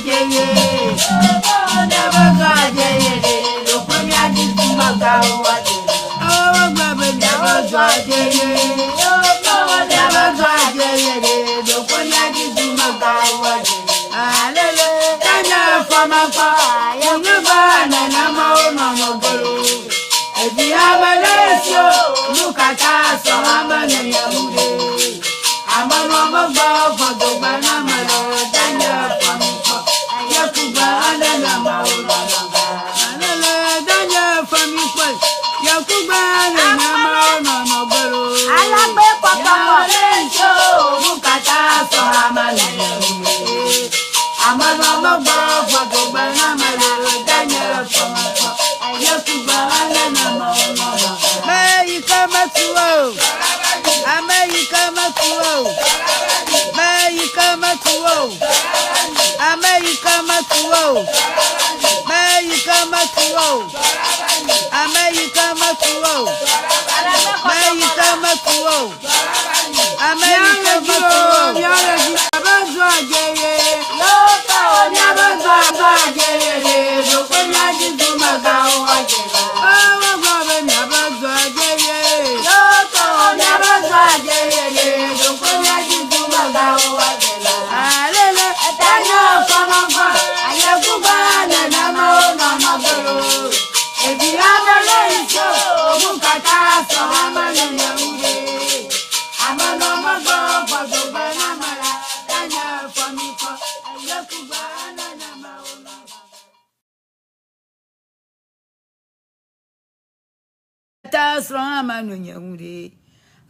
dze ye. Miabe dɔa dze ye ɖe, ɖokpe mía dzi dumegãwo adze. Wogblɔ be miabe dɔa dze ye. Miabe dɔa dze ye ɖe, ɖokpe mía dzi dumegãwo adze. Alele, tanye fɔmakpɔ, yenyegba nenemawo nɔnɔ golo. Evi ame ɖe si o, nu katã sɔ ame nenye ŋu ɖe. Ame nɔ megbe fɔdogbe na ame le danye fɔmikpɔ, yekugbe nenemawo nɔnɔ ga. Alele danye fɔmikpɔ, yekugbe nenemawo nɔnɔ golo. Alagbe kɔkɔkɔ. Nu katã sɔ ame nenye ŋu ɖe. Ame nɔ megbe fɔdogbe na ame le danye fɔmikpɔ, yekugbe nenemawo nɔnɔ ga. Me yi ke metu o, ame yi ke metu o, me yi ke metu o, ame yi ke metu o, me yi ke metu o, ame yi ke metu o, me yi ke metu o, ame yi ke metu o. Miabe dɔa dze ye, miabe dɔa dze ye ɖe, ɖokpe mía dzi dumegãwo adze. Wogblɔ be miabe dɔa dze ye. Miabe dɔa dze ye ɖe, ɖokpe mía dzi dumegãwo adze. Alele, tanye fɔmɔfɔ, ayekugba nenemawo nɔnɔ golo. Evi ame le ŋutsu, nu katã sɔ ame nenye ŋu ɖe. Ame nɔ megbe fɔdogbe na ame la, tanye fɔmikpɔ, ayekugba nenemawo nɔnɔ. Ta srɔ̃ ame nonye ŋu ɖe.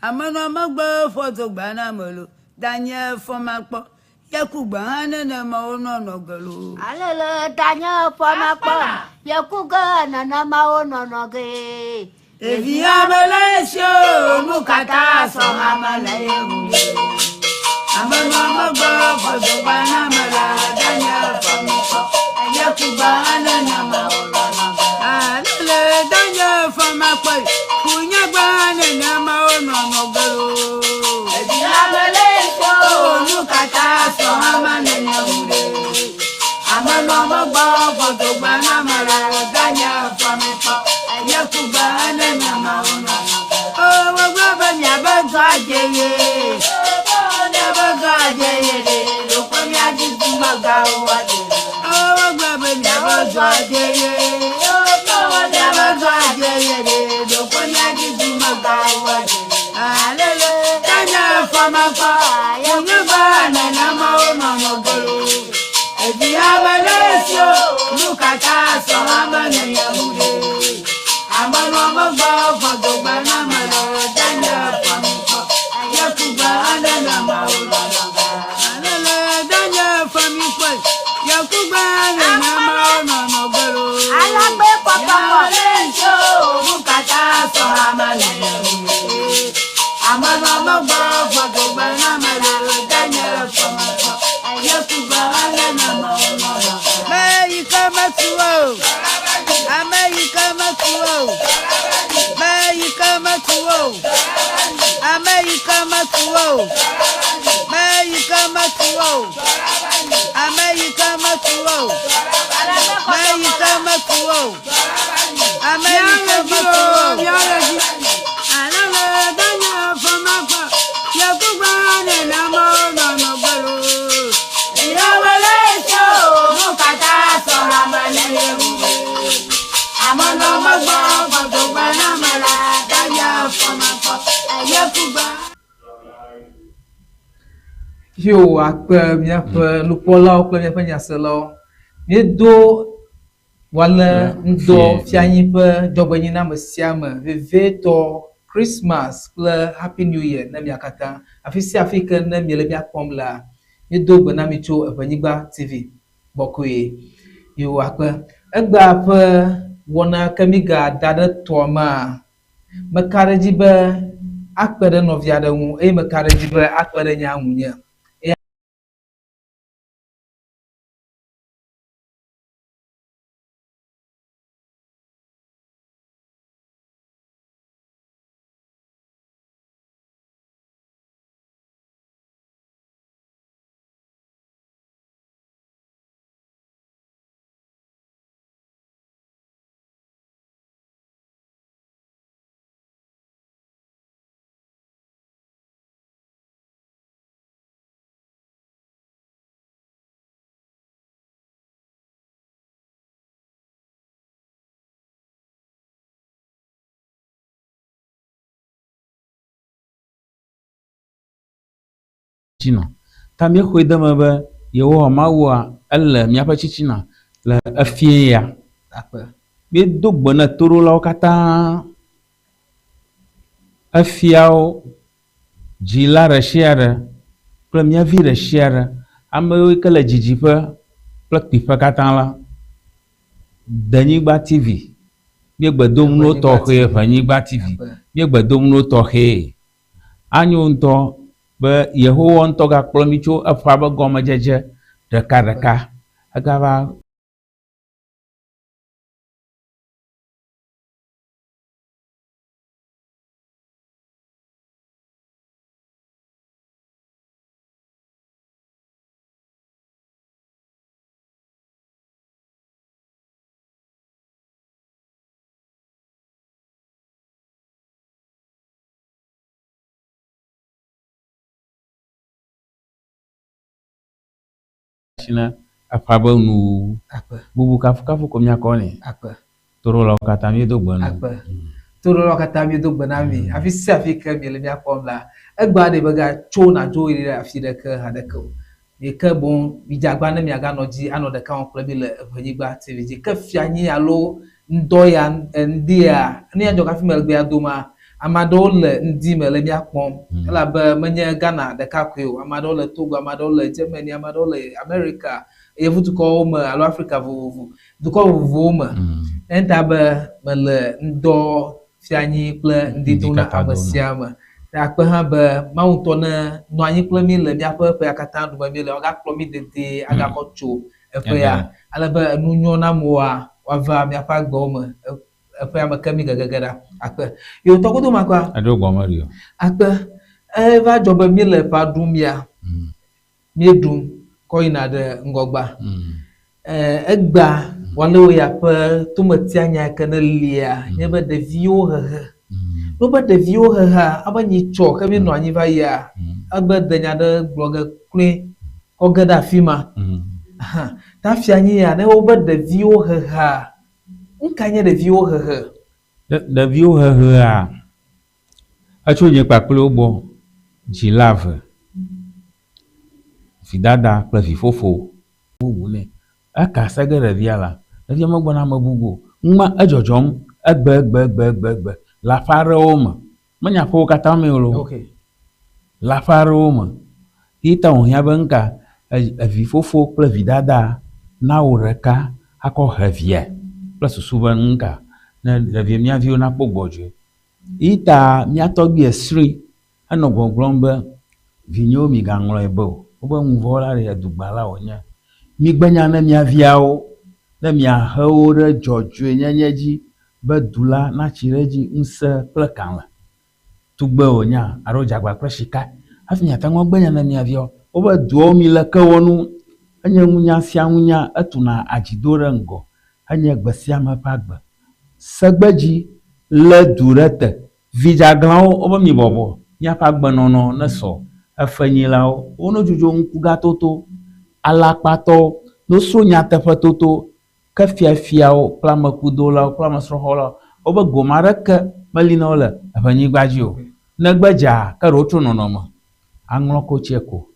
Ame nɔ megbe fɔdogbe na ame lo, danye fɔmakpɔ, yekugbe hã nenemawo nɔnɔ golo. Alele tanye fɔmakpɔ, yekuge nenemawo nɔnɔ ge. Evi ame le esi o, nu katã sɔ ame le ye ŋu ɖe. Ame nɔ megbe fɔdogbe na ame la, danye fɔmikpɔ, yekugbe hã nenemawo nɔnɔ ge. Alele danye fɔmakpɔ, kunyagbe hã nenemawo nɔnɔ golo. Evi ame le esi o, nu katã sɔ ame nenye ŋu ɖe. Ame nɔ megbe fɔdogbe na ame la, danye fɔmikpɔ, yekugbe hã nenemawo nɔnɔ ge. Wogblɔ be miabe dɔa dze ye. Miabe dɔa dze ye ɖe, ɖokpe mía dzi dumegãwo adze. Wogblɔ be miabe dɔa dze ye. Miabe dɔa dze ye ɖe, ɖokpe mía dzi dumegãwo adze. Alele, tanye fɔmakpɔ, yenyegbe nenemawo nɔnɔ golo. Evi ame le esi o, nu katã sɔ ame nenye ŋu ɖe. Ame nɔ megbe fɔdogbe na ame le danye fɔmikpɔ, yekugbe nenemawo nɔnɔ ga. Alele danye fɔmikpɔ, yekugbe nenemawo nɔnɔ golo. Alagbe kɔkɔkɔ. Nu katã sɔ ame nenye ŋu ɖe. Ame nɔ megbe fɔdogbe na ame le danye fɔmikpɔ, yekugbe nenemawo nɔnɔ ga. Me yi ke metu o, ame yi ke metu o, me yi ke metu o, ame yi ke metu o, me yi ke metu o, ame yi ke metu o, me yi ke metu o, ame yi ke metu o. Alele danye fɔmakpɔ, yekugbe nenemawo nɔnɔ golo. Ame le esi o, nu katã sɔ ame nenye ŋu ɖe. Ame nɔ megbe fɔdogbe na ame la, danye fɔmakpɔ, yekugbe. Yo akpe míaƒe nukpɔlawo kple míaƒe nyaselawo. Míedo wòale ŋdɔ fianyi ƒe dzɔgbenyui na ame sia ame, vevietɔ Christmas kple Happy New Year na mia katã. Afi sia afi ke ne miele mía kpɔm lea, míedo gbe na mi tso Eʋenyigba TV gbɔ koe. Yo akpe. Egbea ƒe wɔna ke mígada ɖe tɔa mea, meka ɖe edzi be akpe ɖe nɔvi aɖe ŋu eye meka ɖe edzi be akpe ɖe nye hã ŋunye. Eya Tsitsina. Ta míexɔe de eme be Yehowa Mawua ele míaƒe tsitsina le efiẽ ya. Akpe. Míedo gbe na toɖolawo katã, efiawo, dzila ɖeshiaɖe kple mía vi ɖeshiaɖe, amewo yi ke le didiƒe kple kpuiƒe katã la, Denyigba TV, míegbe dom nuwo tɔxɛ, Ʋenyigba TV, míegbe dom nuwo tɔxɛ. Anyo ŋutɔ be Yehowa ŋutɔ gakplɔ mí tso eƒea ƒe gɔmedzedze ɖekaɖeka hegava Asi na eƒea ƒe nuwuwu. Akpe. Bubu kafukafu ko míakɔ nɛ. Akpe. Toɖolawo katã míedo gbe na. Akpe. Toɖolawo katã míedo gbe na mi. Afi sia afi ke miele mía kpɔm la, egbea ɖe megatso nàdzo yi ɖe afi ɖeke haɖeke o. Mi ke boŋ midze agba ne miaganɔ dzi anɔ ɖeka wɔm kple mí le Eʋenyigba TV dzi. Ke fia nyi alo ŋdɔ ya, ŋdi ya, nu ya dzɔ hafi mele gbea doma, ame aɖewo le ŋdi me le mía kpɔm elabe menye Ghana ɖeka koe o. Ame aɖewo le Togo, ame aɖewo le Germany, ame aɖewo le America, yevudukɔwo me alo Afrika vovovo, dukɔ vovovowo me. Eya be mele ŋdɔ fia nyi kple ŋdi dom na ame sia ame. Akpe hã be Mawu ŋutɔ ne nɔ anyi kple mí le míaƒe ƒea katã ɖume míele, wòagakplɔ mí dedie agakɔ tso eƒe ya, ale be enu nyɔnamewoa woava míaƒe agbewo me eƒea me ke mí gegege ɖa. Akpe. Yewo tɔ godo makɔa? Eɖo gɔme ɖi o. Akpe. Eva dzɔ be míele ƒea ɖum ya. Míeɖum kɔ yina ɖe ŋgɔgbea. Egbea Walewo ya ƒe tometianya yi ke ne lia nye be ɖeviwo hehe. Ne wobe ɖeviwo hehea, abe nyitsɔ ke míenɔ anyi va yia, egbe de nya ɖe gblɔ ge kloe kɔ ge ɖe afi ma. Ta fia nyi ya ne wobe ɖeviwo hehea, nu kae nye ɖeviwo hehe? Ɖeviwo hehea, etso nye kpakple wo gbɔ dzila eve, vidada kple vifofo. Bubu nɛ. Eka se ge ɖevia la, ɖevia megbɔna ame bubu o. Numa edzɔdzɔm egbe egbe egbe egbe egbe le aƒe aɖewo me. Menye aƒewo katã mee o loo. Le aƒe aɖewo me. Yi ta wòhiã be nuka evifofo kple vidada nawɔ ɖeka akɔ he via kple susu be nuka ne ɖevia mía viwo nakpɔ gbɔdzɔe. Yi ta mía tɔgbui esrɔ̃e henɔ gbɔgblɔm be, Vinyewo migaŋlɔe be o, wobe ŋuvɔ la ɖe edugbala wònye. Migbe nya ne mia viawo, ne miahe wo ɖe dzɔdzɔenyenye dzi be du la natsi ɖe edzi ŋusẽ kple kalẽ. Tugbe wònyea alo dzagba kple sika hafi miate ŋu agbe nya ne mia viawo. Wobe duawo mi le ke wɔ nu. Enye nunya sia nunya etuna adzido ɖe ŋgɔ henye gbe sia ame ƒe agbe. Segbedzi lé du ɖe te. Vi dzeaglãwo wobe mi bɔbɔ miaƒe agbenɔnɔ nesɔ. Efenyilawo wonodzudzo ŋkugatoto. Alakpatɔwo nosro nyateƒetoto. Ke fiafiawo kple amekudolawo kple amesrɔ̃xɔlawo, wobe gome aɖeke meli na wo le eʋenyigba dzi o. Negbe dzaa ke ɖe wotrɔ nɔnɔme aŋlɔ kotse ko.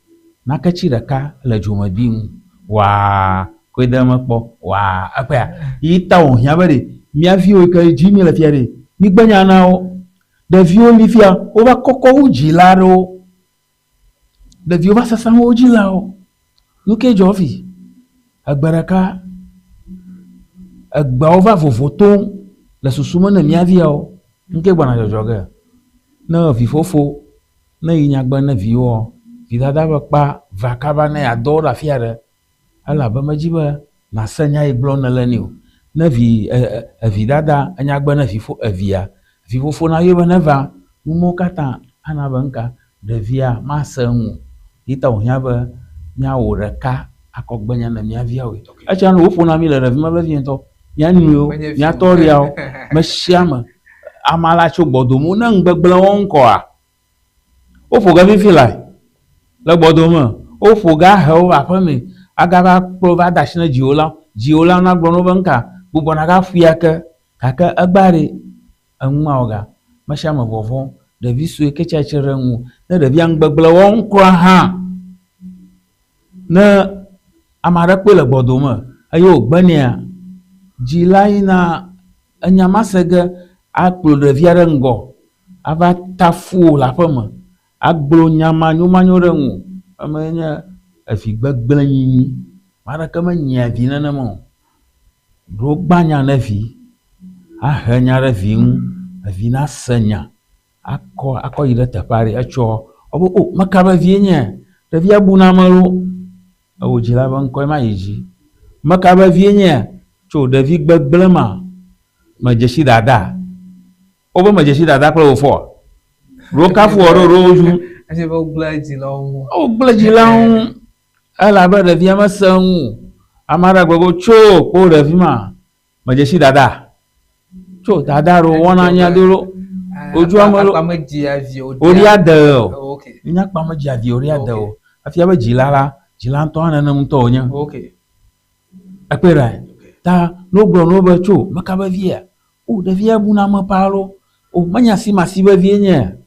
Naketsi ɖeka le dzomebi ŋu waa koe de eme kpɔ waa ekpɔea? Yi ta wòhiã be ɖe mía viwo yi ke dzi míele fia ɖe, mígbe nya na wo. Ɖeviwo li fia, wova kɔkɔ wu dzila aɖewo. Ɖeviwo va sasã wo dzilawo. Nu kae dzɔ fi? Egbe ɖeka egbeawo va vovo tom le susu me ne mía viawo. Nu kae gbɔna dzɔdzɔ ge? Ne vifofo ne yi nyagbe ne viwoa, vidada be kpa va kaba ne yeadɔ wo ɖe afi aɖe elabe medi be nàse nya yi gblɔm nèle nɛ o. Ne vi e e evidada enya gbe ne vifo evia, vifofo nayɔe be neva, nu mawo katã ana be nuka ɖevia mase enu o. Yi ta wòhiã be míawɔ ɖeka akɔ gbe nya ne mía viawoe. Etsia nu woƒona mí le ɖevime vevie ŋutɔ. Mía nɔewo, mía tɔɖiawo, me sia ame. Ame la tso gbɔdome ne nu gbegblẽ wɔm ŋkɔa, Woƒo ge fifi lae le gbɔdome. Woƒo ge ahe wo va aƒeme agava kplɔ wo va de asi na dziwòlawo. Dziwòlawo nagblɔ na wo be nuka gbugbɔ nagaƒui ake. Gake egbea ɖe, enu mawo ga. Mesiame vɔvɔ̃m. Ɖevi sue ke tsia tsitre ɖe ŋuwò. Ne ɖevia nu gbegblẽ wɔm kura hã. Ne ame aɖe kpɔe le gbɔdome eye wògbe nɛa, dzila yina enya ma se ge akplɔ ɖevia ɖe ŋgɔ ava tafu wò le aƒeme, agblɔ nya manyomanyo ɖe ŋuwò. Eme nye evi gbegblẽ nyinyi. Ame aɖeke menyia vi nenema o. Ɖo gbã nya ne vi, ahe nya ɖe vi ŋu, evi nase nya. Akɔ akɔ yi ɖe teƒe aɖe etsɔ wobe o meka be vie nye ɖevia bu na ame loo. Ewò dzila be ŋkɔe ma yi dzi. Meka be vie nye tso ɖevi gbegblẽ ma me dzesi dada. Wobe me dzesi dada kple fofoa. Ɖo kafu wɔ ɖo ɖo wozu. Esi be wogblẽ dzilawo ŋu. Wogblẽ dzilawo ŋu. Elabe ɖevia mese ŋu o. Ame aɖe gblɔ be tso kpo ɖevi ma. Medze si dada. Tso dada ɖo wɔna nya do ɖo. Odzo ame ɖo. Akpa medzia vi o. Oɖia de o. Ok. Nya akpa medzia vi oɖia de o. Efia be dzila la, dzila ŋutɔ hã nenem ŋutɔ wònye. Ok. Ekpɔe ɖa. Ta ne wogblɔ na wo be tso meka be via, o ɖevia buna ame paa lo. O menye asimasi be vie nye.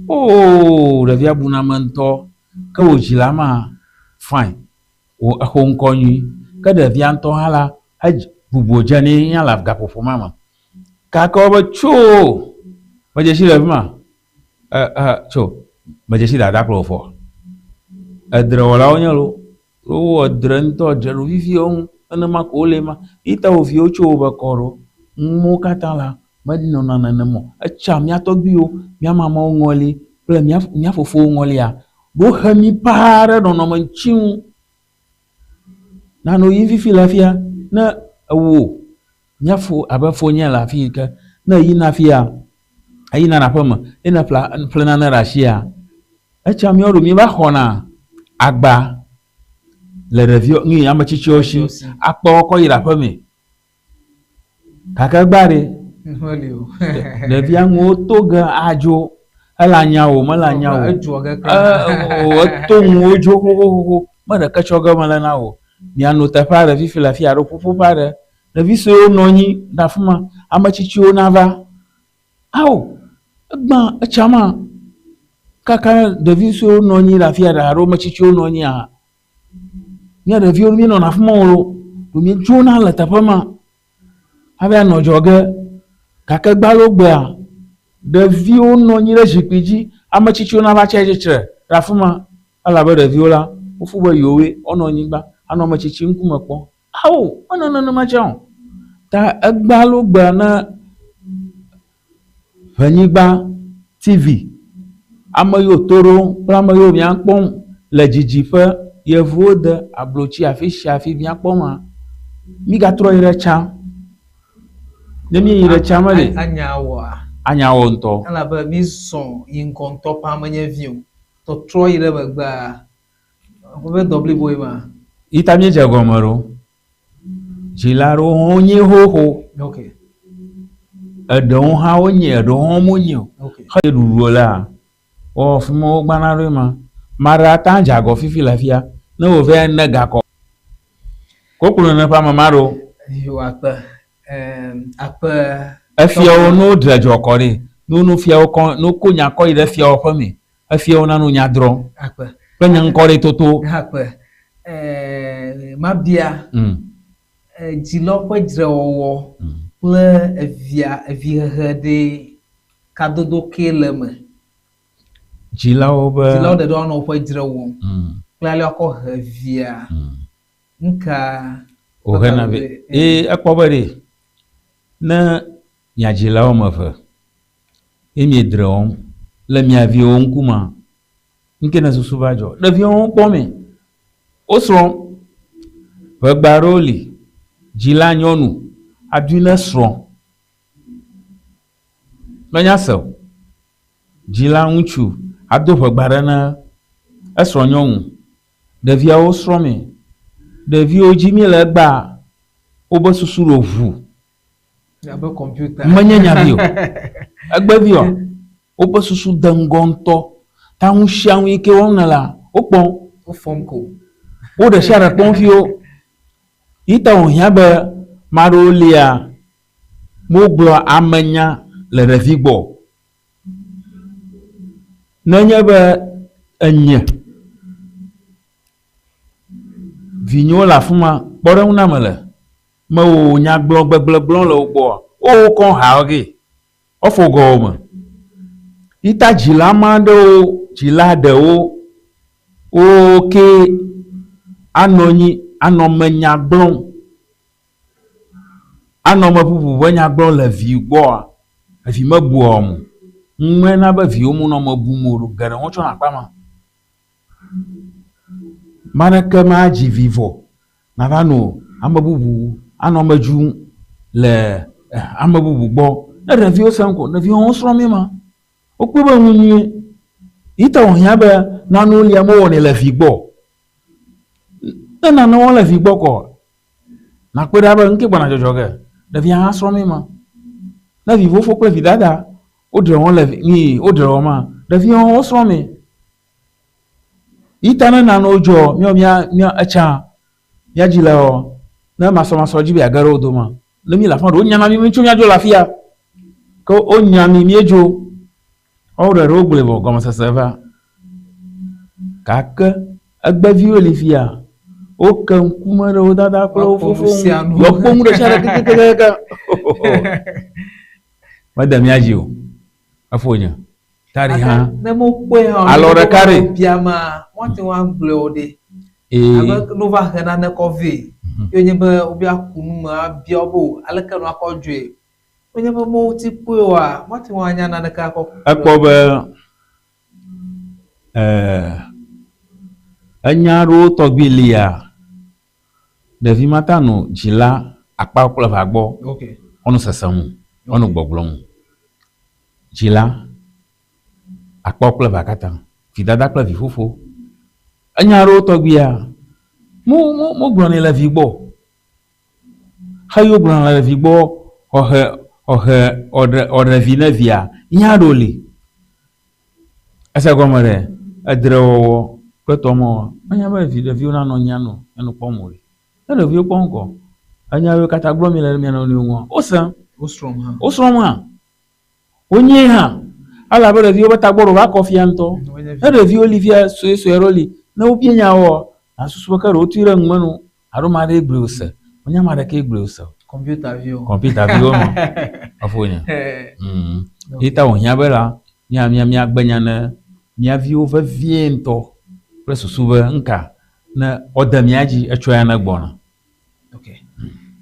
O ɖevia buna ame ŋutɔ. Ke wò dzila ma fine. Wò exo ŋkɔ nyui. Ke ɖevia ŋutɔ hã la, edz bubu dze nɛ hã le gaƒoƒo ma me. Gake wobe tsoo, medze si ɖevi ma? E, e, tso, medze si dada kple fofoa. Edrewɔlawo nye lo. Wowɔ dre ŋutɔ, dre ɖo viviwo ŋu. Nenema ko wole ma. Yi ta wo viwo tso wobe kɔ ɖo. Nuwo katã la, menɔna nenem o. Etsa mía tɔgbuiwo, mía mamawo ŋɔli kple mía, mía fofowo ŋɔlia, Wohe mí paa ɖe nɔnɔme ŋuti ŋu. Nano yim fifi le afia, ne ewò mía fo abe fonye le afi yi ke, ne eyina afia, eyina ɖe aƒeme ye ne ƒle ƒle nane ɖe asia, etsa míawo ɖo míeva xɔna agba le ɖeviwo nui ame tsitsiwo si akpɔ kɔ yi ɖe aƒeme. Gake egbea ɖe, ɖevia ŋuwo to ge adzo. Ele anya o, mele anya o. Eto ŋuwo dzo xoxoxoxo. Me ɖeke tsɔ ge mele na wò. Miano teƒe aɖe fifi le afi alo ƒuƒoƒe aɖe. Ɖevi suewo nɔ anyi ɖe afi ma. Ame tsitsiwo nava. Ao, egbã etsa ma. Kaka ɖevi suewo nɔ anyi ɖe afi aɖe alo ame tsitsiwo nɔ anyia, Mía ɖeviwo míenɔna afi ma o loo, ɖo míedzona le teƒe ma hafi anɔ dzɔge. Gake gbalogbea, ɖeviwo nɔ anyi ɖe zikpui dzi, ame tsitsiwo nava tsi atsitre ɖe afi ma elabe ɖeviwo la, wofu be yewoe woanɔ anyigba anɔ ame tsitsi ŋkume kpɔm. Ao, menɔ nenema tsã o. Ta egbalogbea ne Ʋenyigba TV, ame yiwo to ɖom kple ame yiwo míakpɔm le didiƒe, yevuwo de ablotsi afi sia afi míakpɔ ma, mígatrɔ yi ɖe tsã. Ne míeyi ɖe tsã me ɖe. Anya wɔa? Anya wɔ ŋutɔ. Elabe mízɔ yi ŋgɔ ŋutɔ ƒã menye vi o. Tɔtrɔ yi ɖe megbea, woƒe dɔ bliboe ma. Yi ta míedze egɔme ɖo. Dzila aɖewo hã wonyi xoxo. Eɖewo hã wonyi, eɖewo hã womenyi o. Xe ɖuɖu lea, wɔ fi ma wogbana ɖo ma. Ame aɖe ate ŋu adze agɔ fifi le afia ne wòva ne gakɔ. Koklo nene ƒe ame ma ɖo. Yo akpe. Ɛɛ akpe. Efiawo ne wodre dzɔ kɔ ɖi, ne wonu fiawo kɔ, ne woko nya kɔ yi ɖe fiawo ƒe me, Efiawo nano nya drɔ̃. Akpe. Kple nye ŋkɔ ɖe toto. Akpe. Ɛɛ, mabia. Dzilawo ƒe dzrewɔwɔ kple evia evihehe ɖe kadodo kee le eme. Dzilawo be. Dzilawo ɖeɖe woanɔ woƒe dzre wɔm. Kple ale woakɔ he via. Nuka. Wohena vɛ. Eye ekpɔ be ɖe ne mia dzilawo ame eve ye miedre wɔm le mia viwo ŋkumea, nu ke nèsusu be adzɔ? Ɖeviwo hã wokpɔ mɛ. Wosrɔ̃. Ʋegbe aɖewo li, dzila nyɔnu adoe ne srɔ̃. Menya se o. Dzila ŋutsu ado ʋegbe aɖe ne esrɔ̃ nyɔnu. Ɖeviawo srɔ̃ mɛ. Ɖeviwo dzi míele egbea, wobe susu ɖo ʋu. Abe kɔmpiuta. Menye nyavi o. Egbeviɔ, woƒe susu de ŋgɔ ŋutɔ. Ta nu sia nu yi ke wɔm nèlea, wokpɔm. Wofɔm ko. Wo ɖe sia ɖe kpɔm fiwo. Yi ta wòhiã be ame aɖewo lia, wogblɔ amenya le ɖevi gbɔ. Nenye be enye. Vinyewo le afi ma, kpɔɖeŋu na mele. Mewò nya gblɔ gbegble gblɔ le wo gbɔa, wo kɔ ha ge. Efo gɔme. Yi ta dzila ma ɖewo, dzila ɖewo wo ke anɔ anyi anɔ me nya gblɔm, anɔ me ƒuƒu ƒe nya gblɔm le vi gbɔa, evi mebua wo o. Ŋue na be viwo menɔ me bum o ɖo. Geɖe wotsɔna akpa ma. Maneke madzi vi vɔ nava nɔ ame bubu anɔ ame dzum le ame bubu gbɔ. Ne ɖeviwo se ŋkɔ, ɖeviwo hã wosrɔ̃ mí ma. Wokpɔe be nu nyuie. Yi ta wòhiã be nanewo lia mewɔnɛ le vi gbɔ. Ne nane wɔm le vi gbɔ kɔ, nakpɔe ɖa be nuke gbɔna dzɔdzɔ ge. Ɖevia hã srɔ̃ mí ma. Ne vifofo kple vidada woɖe wɔm le vi, woɖe wɔm ma, ɖeviwo hã wosrɔ̃ mí. Yi ta ne nanewo dzɔ míawo mía mía etsã mía dzilawo ne masɔmasɔ dzi be yeage ɖe wo dome ne míele afi ma ɖe wonyana mí míetso míadzo le afia ke wonya mí míedzo woawo ɖe ɖewo gblɔe vɔ gɔmesese va gake egbeviwo li fia woke ŋkume ɖe wo dada kple wo fofo ŋu yewoakpɔ nu ɖe sia ɖe kekekekeake mede mía dzi o efonye. Taɖi hã. Ne mokpɔe hã alɔ ɖeka ɖe. Bia ma woate ŋu agblɔe o ɖe. Ee. Abe ne wova he nane kɔ vɛ. Ye wonye be wobe aku nu me abia wo be o aleke nua kɔ dzɔe. Wonye be mewoti kpɔe oa woate ŋu anya naneke akɔ. Ekpɔ be ɛɛ enya aɖewo tɔgbi lia ɖevi mata nu dzila akpa kple ʋa gbɔ. Okay. Woanu sese ŋu, woanu gbɔgblɔ ŋu. Dzila, akpɔ kple ʋa katã, vidada kple vifofo. Enya aɖewo tɔgbia, mo mo mogblɔnɛ le vi gbɔ o. Xeyi wogblɔna le vi gbɔ xɔxe xɔxe ɔɖe ɔɖe vi ne via, nya aɖewo li. Ese gɔme ɖe, edrewɔwɔ kple tɔmewɔwɔ menye be vi ɖeviwo nanɔ nya nu enu kpɔm o ɖe. Ne ɖeviwo kpɔ ŋkɔ, enya yiwo katã gblɔm mi le ɖe mia nɔnɔewo ŋua, wosem. Wosrɔ̃m hã. Wosrɔ̃m hã. Wonyee hã. Elabe ɖeviwo ƒe tagbɔ ɖo va kɔ fia ŋutɔ. Ne ɖeviwo li fia suesue aɖewo li, ne wobia nya woa, nàsusu be ke ɖe wotui ɖe nume na wo alo ame aɖee gblɔe wose. Menye ame aɖekee gblɔe wose o. Kɔmpiutaviwo. Kɔmpiutaviwo ma. Eƒo nye. Mm. Yi ta wòhiã be la, mía mía míagbe nya ne mía viwo vevie ŋutɔ kple susu be ŋka Ne ɔde mía dzi etsɔ ya ne gbɔna. Ok.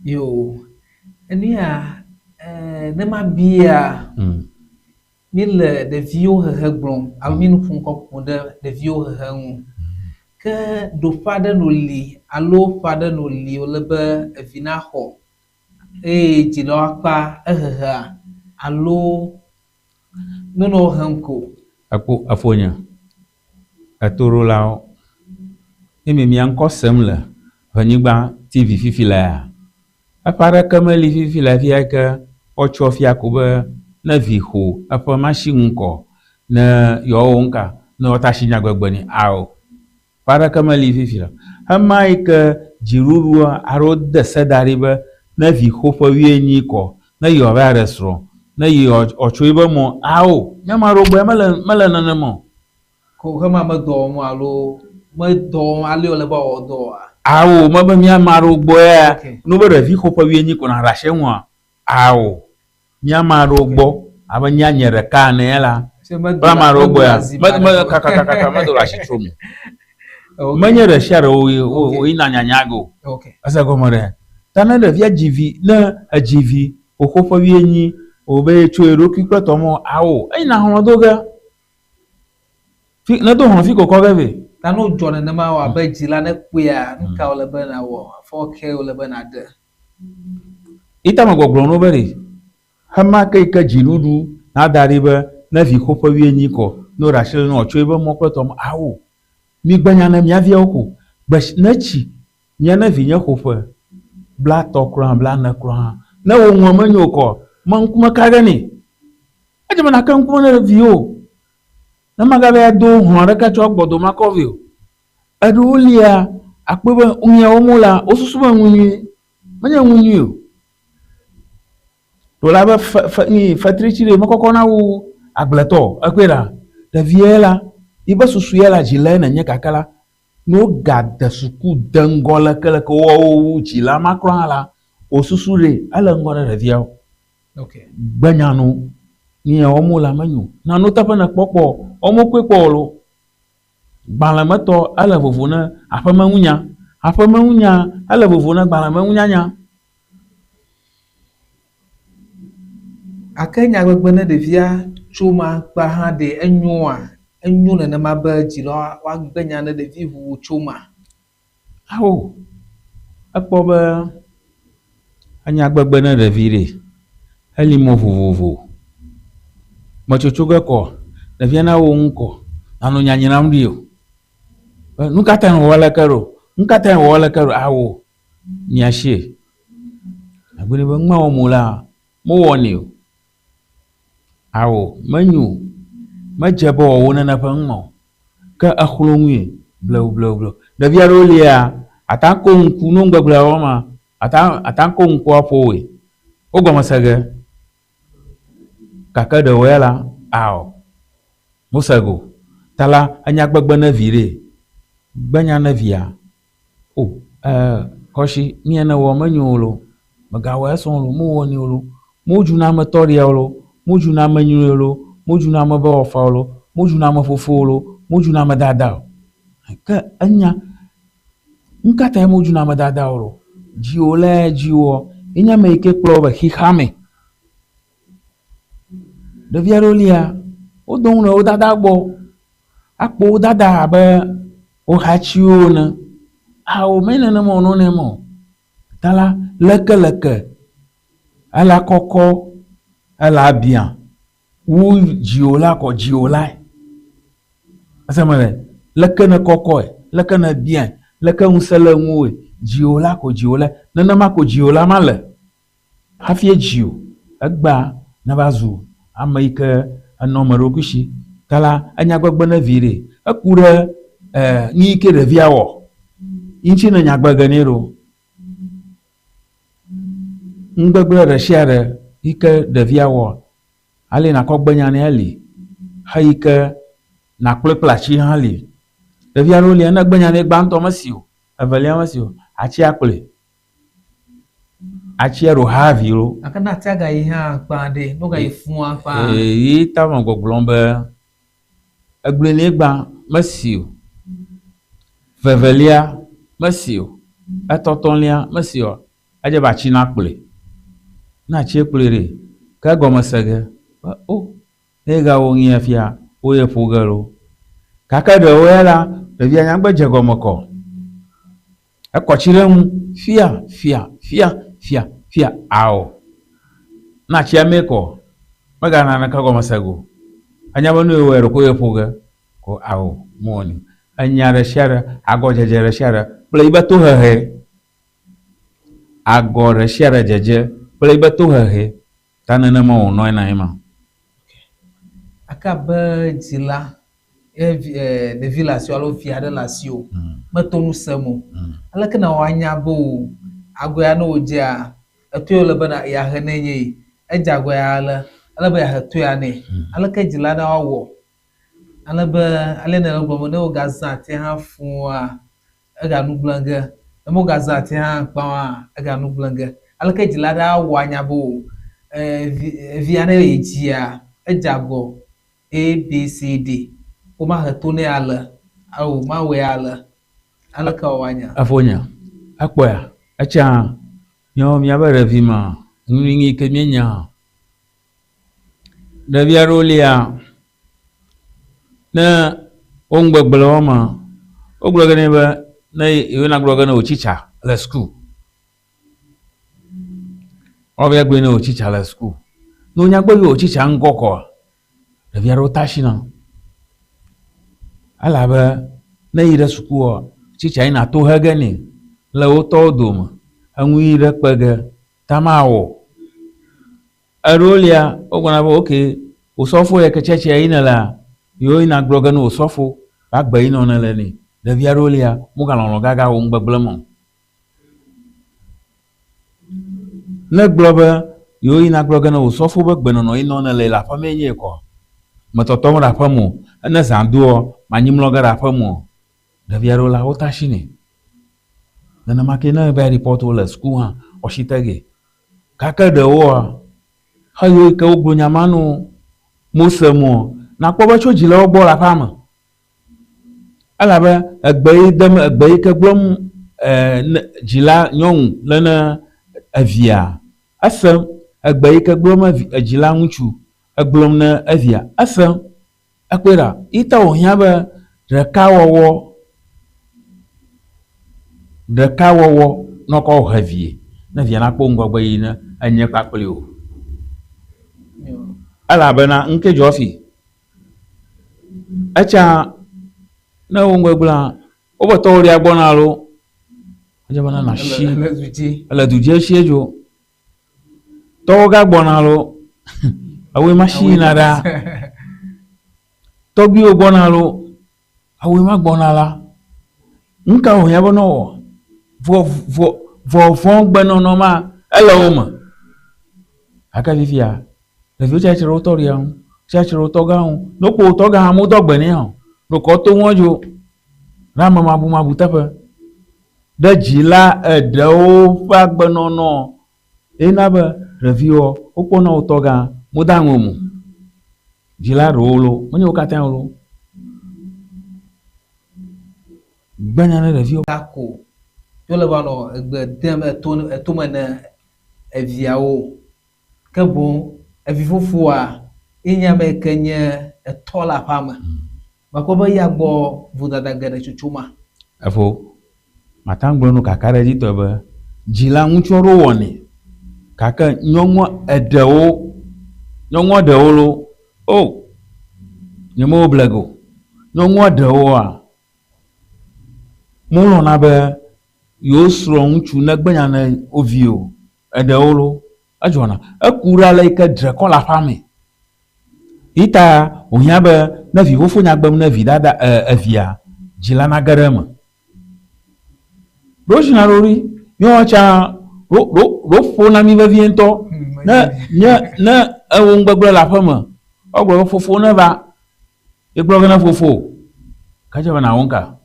Yo, enu ya, eh, ne ma bia, mm. mi le ɖeviwo hehe gblɔm, alo mi nu ƒom kɔ ku ɖe ɖeviwo hehe ŋu. Ke ɖoƒe aɖe no li alo ƒe aɖe no li wòle be evi naxɔ eye dzilawo akpa ehehea alo nonɔ hem ko. Ekpo efonye. Etoɖolawo, ne mi mia ŋkɔ sem le Ʋenyigba TV fifi lea, eƒe aɖeke meli fifi le afia ke woatsɔ fia ko be ne vi xo eƒe machine ŋkɔ ne yewoawɔ ŋka ne yewoata shi nyagbegbe nɛ. Ao. Ƒe aɖeke meli fifi o. Ɣemaɣi yi ke dziɖuɖua aɖewo de se da ɖi be ne vi xo ƒe wuienyi kɔ, ne yewoava ɖe srɔ̃, ne yewoatso yiƒe mɔ, ao, mía ame aɖewo gbɔa mele mele nenema o. Ko xema medɔ wɔm o alo medɔ wɔm ale wòle be wòawɔ dɔ oa? Ao, mebe mía ame aɖewo gbɔ ya, Okay. ne wobe ɖevi xo ƒe wuienyi ko nàɖe asi eŋua, ao. Mía ame aɖewo gbɔ abe nye nye ɖeka ene la, kple ame aɖewo gbɔ ya, me me kakakaka medo le asi trom o. Menye ɖe sia ɖe wo wo yina nyanya ge o. Ese gɔme ɖe. Ta ne ɖevia dzi vi, ne edzi vi xoxo ƒe wuienyi, wòbe yetso ye ɖokui kple tɔmɔ, ao, eyina hlɔ̃ do ge. Fi, ne do hlɔ̃ fi kɔkɔ ge vɛ. Ta ne wodzɔ nenema wɔ abe dzila ne kpɔea, nu ka wòle be nàwɔ? Afɔ kae wòle be nàɖe? Yi ta megbɔgblɔ no be ɖe, xema ke yi ke dziɖuɖu nada ɖi be ne vi xo ƒe wuienyi kɔ, ne woɖe asi le enu wòatso eƒe mɔ kple tɔ me. Ao, migbe nya ne mia viawo ko. Gbe ne tsi mia ne vinye xo ƒe blatɔ kura hã, blane kura hã, ne wò ŋue menyo o kɔ, me ŋkume ka ge nɛ. Edze be nake ŋkume ne viwò. Ne magava ya do hlɔ̃ aɖeke tsɔ gbɔdo makɔ vɛ o. Eɖewo lia, akpɔe be nuya wɔm wolea, wosusu be nu nyui. Menye nu nyui o. Ɖo la be fe, fe, nyi fetritsi ɖe mekɔkɔna wu agbletɔ o. Ekpɔe ɖa, ɖevia la, yiƒe susu ya la dzilae nenye gake la, Ne wogade suku de ŋgɔ lekeleke woawo wu dzila ma kura hã la, wò susu ɖe ele ŋgɔ ɖe ɖeviawo. Gbe nya no. Nu ya wɔm wole menyo. Na nu teƒe nèkpɔ kpɔ o. Womekpɔe kpɔ o loo. Gbalẽmetɔ ele vovo ne aƒemeŋunya. Aƒemeŋunya ele vovo ne gbalẽmeŋunyanya. Gake nyagbegbe ne ɖevia tso ma kpa hã ɖe enyoa? Enyo nenema be dzilawo woagbe nya ne ɖevi ʋuʋu tso ma? Ao, ekpɔ be enyagbegbe ne ɖevi ɖe, eli mɔ vovovo. Metsotso ge kɔ, ɖevia na wò ŋkɔ, nanɔ nya nyram ɖi o. Be nu ka tae wòwɔ aleke ɖo? Nu ka tae wòwɔ aleke ɖo? Ao, mia sie. Agblɔe be nu ma wɔm wolea, mewɔnɛ o. Ao, menyo o. Medze be wòawɔ nane ƒe nu ma o. Ke exlɔ̃ nui blewublewublewu. Ɖevi aɖewo lia, ate ŋu ako ŋku ne wo nugbegblẽa wɔm ma, ate ŋu ate ŋu ako ŋku aƒo woe. Wo gɔme se ge. Gake ɖewo ya la, ao, mose ge o. Ta la, enya gbegbe ne vi ɖe, gbe nya ne via. O, e, kɔshi, nu ya nèwɔ menyo o loo, mègawɔe esɔ o loo, mewɔnɛ o loo, modzuna ame tɔɖia o loo, modzuna ame nyui o loo, modzuna ame be wɔfa o loo, modzuna ame fofo o loo, modzuna ame dada o. Ke enya, nu ka tae modzuna ame dada o loo? Dziwòlae dziwò ye nye ame yi ke kplɔ wò va xexea me. Ɖevi aɖewo lia, wodo ŋu ɖe wo dada gbɔ. Akpɔ wo dada abe wo hatiwo ene. Ao menye nenema wònɔ nɛ o. Ta la, lekeleke ela kɔkɔ, ela biã wu dziwòla kɔ dziwòlae. Ese eme ɖe? Leke nèkɔkɔe, leke nèbiãe, leke ŋusẽ le ŋuwòe, dziwòla ko dziwòlae. Nenema ko dziwòla ma le. Hafi edzi o, egbea neva zu ame yi ke enɔ ame ɖokui si. Ta la, enya gbegbe ne vi ɖe, eku ɖe e nu yi ke ɖevia wɔ ŋuti ne nya gbege nɛ ɖo. Nugbegble ɖe sia ɖe yi ke ɖevia wɔ, ale nakɔ gbe nya nɛ eli, xeyi ke nakplɔe kple atsi hã li. Ɖevi aɖewo lia, ne egbe nya nɛ gbãtɔ mesi o, evelia mesi o, atsia kplɔe. Atsia ɖo ha vi lo. Gake ne atia gayi hã kpa ɖe, ne wogayi fũa kpa. Yi ta me gbɔgblɔm be egblɔe nɛ gbã mesi o, vevelia mesi o, etɔtɔlia mesi o, edze be atsi nakplɔe. Ne atsie kplɔe ɖe, ke egɔme se ge be o Ne egawɔ nyuia fia, woye ƒo ge loo. Gake ɖewo ya la, ɖevia nyagbe dze gɔme kɔ. Ekɔ tsi ɖe eŋu fia, fia, fia, fia, fia, ao. Ne atsia mee kɔ, megana naneke gɔme se ge o. Enya be nu ye wɔe ɖeko ye ƒo ge ko ao, mewɔnɛ o. Enya ɖe sia ɖe, agɔdzedze ɖe sia ɖe kple yibe tohehe. Agɔ ɖe sia ɖe dzedze kple yibe tohehe. Ta nenema wònɔe na ema. Ake abe dzila ye vi e ɖevi le asiwò alo vi aɖe le asiwò meto nu sem o. Aleke nàwɔ anya be o agɔ ya ne wòdzea eto ye wòle be yeahe nɛ nye yi. Edze agɔ ya ale, ele be yeahe to ya nɛ. Aleke dzila aɖe awɔ ale be ale nèle egblɔm be ne wogazã atia hã fũua ega nu gblẽ ge. Ne wogazã ati hã kpã oa, ega nu gblẽ ge. Aleke dzila aɖe awɔ anya be o vi evia ne yi dzia, edze agɔ A, B, C, D. Womahe to nɛ ale alo womawɔe ale. Aleke wòawɔ anya? Efonye, ekpɔea? Etsã míawo míabe ɖevi ma, nu yi ke míenya. Ɖevi aɖewo lia, ne wo ŋgbegble wɔma, wogblɔ ge nɛ be ne yewo nagblɔ ge ne wò tsitsa le suku. Woava gblɔe ne wò tsitsa le suku. Ne wonya gbe be wò tsitsa ŋkɔ kɔa, ɖevi aɖewo tasi na. Elabe ne eyi ɖe sukua, tsitsa yina to he ge nɛ le wo tɔwo dome, eŋu yi ɖe kpe ge ta mawɔ. Eɖewo lia, wogblɔna be ok, osɔfo yɛ ke tsɛtsɛ yi nèlea, yewo yina gblɔ ge ne osɔfo be agbe yi nɔ nèle nɛ. Ɖevi aɖewo lia, womegalɔlɔ̃ gaga wò nugbegblẽ me o. Ne egblɔ be yewo yina gblɔ ge ne osɔfo be gbenɔnɔ yi nɔ nèle le aƒe mee nye kɔ, metɔtɔm ɖe aƒe me o, ne zã doa, manyi mlɔ ge ɖe aƒe me o. Ɖevi aɖewo la, wota asi nɛ. Nenema ke ne eva report wo le suku hã, woasi te ge. Gake ɖewoa, xeyiwo yi ke wogblɔ nya ma no mose moa, nakpɔ be tso dzilawo gbɔ le aƒea me. Elabe egbe yi dem egbe yi ke gblɔm e ne dzila nyɔnu le ne evia esem. Egbe yi ke gblɔm evi edzila ŋutsu egblɔm ne evia esem. Ekpɔe ɖa, yi ta wòhiã be ɖekawɔwɔ ɖekawɔwɔ ne wokɔ he vie ne via nakpɔ ŋgɔgbe yi ne enye kpakpli o. Elabena ŋke dzɔ fi. Etsa ne wo ŋgbegblẽa, wobe tɔwo ɖia gbɔna alo edze be na shi ele du dzi eshi edzo. Tɔwo ga gbɔna alo ewoe ma shi yina ɖa. Tɔgbuiwo gbɔna alo ewoe ma gbɔna la. Nu ka wòhiã be ne wowɔ? Vɔ vɔ vɔvɔ̃gbenɔnɔ ma ele wo me. Gake fifia, ɖeviwo tsia tsitre ɖe wo tɔɖia ŋu, tsia tsitre ɖe wo tɔgã ŋu. Ne wokpɔ wo tɔgã hã, womedo agbe nɛ hã o. Ɖeko woto ŋua dzo ɖe amemabumabu teƒe. Ɖe dzila eɖewo ƒe agbenɔnɔ ye na be ɖeviwoa, wokpɔna wo tɔgã modea ŋu o. Dzila ɖewo loo, menye wo katãe o loo. Gbe nya ne ɖeviwo. Ta ko ye wole va nɔ egbe dem eto etome ne eviawo. Ke boŋ evifofoa ye nye ame yi ke nye etɔ le aƒea me. Mekpɔ be eya gbɔ vodada geɖe tsotso ma. Efo, mate ŋu agblɔ nu kakaɖedzitɔe be dzila ŋutsu aɖewo wɔnɛ gake nyɔnua eɖewo, nyɔnua ɖewo loo, o, nyemewɔ ble ge o. Nyɔnua ɖewoa, Molɔ̃na be yewo srɔ̃ ŋutsu negbe nya ne wo vi o. Eɖewo lo, edzɔna. Eku ɖe ale yi ke dre kɔ le aƒea me. Yi ta wòhiã be ne vifofo nya gbem ne vidada e evia, dzila nage ɖe eme. Ɖo dzina ɖo ɖi. Míawo tsã ɖo ɖo ɖo ƒona mí vevie ŋutɔ. Ne nye ne ewɔ nugbegblẽ le aƒeme, woagblɔ be fofo neva. Ye gblɔ ge ne fofo, ke edze be nàwɔ nuka?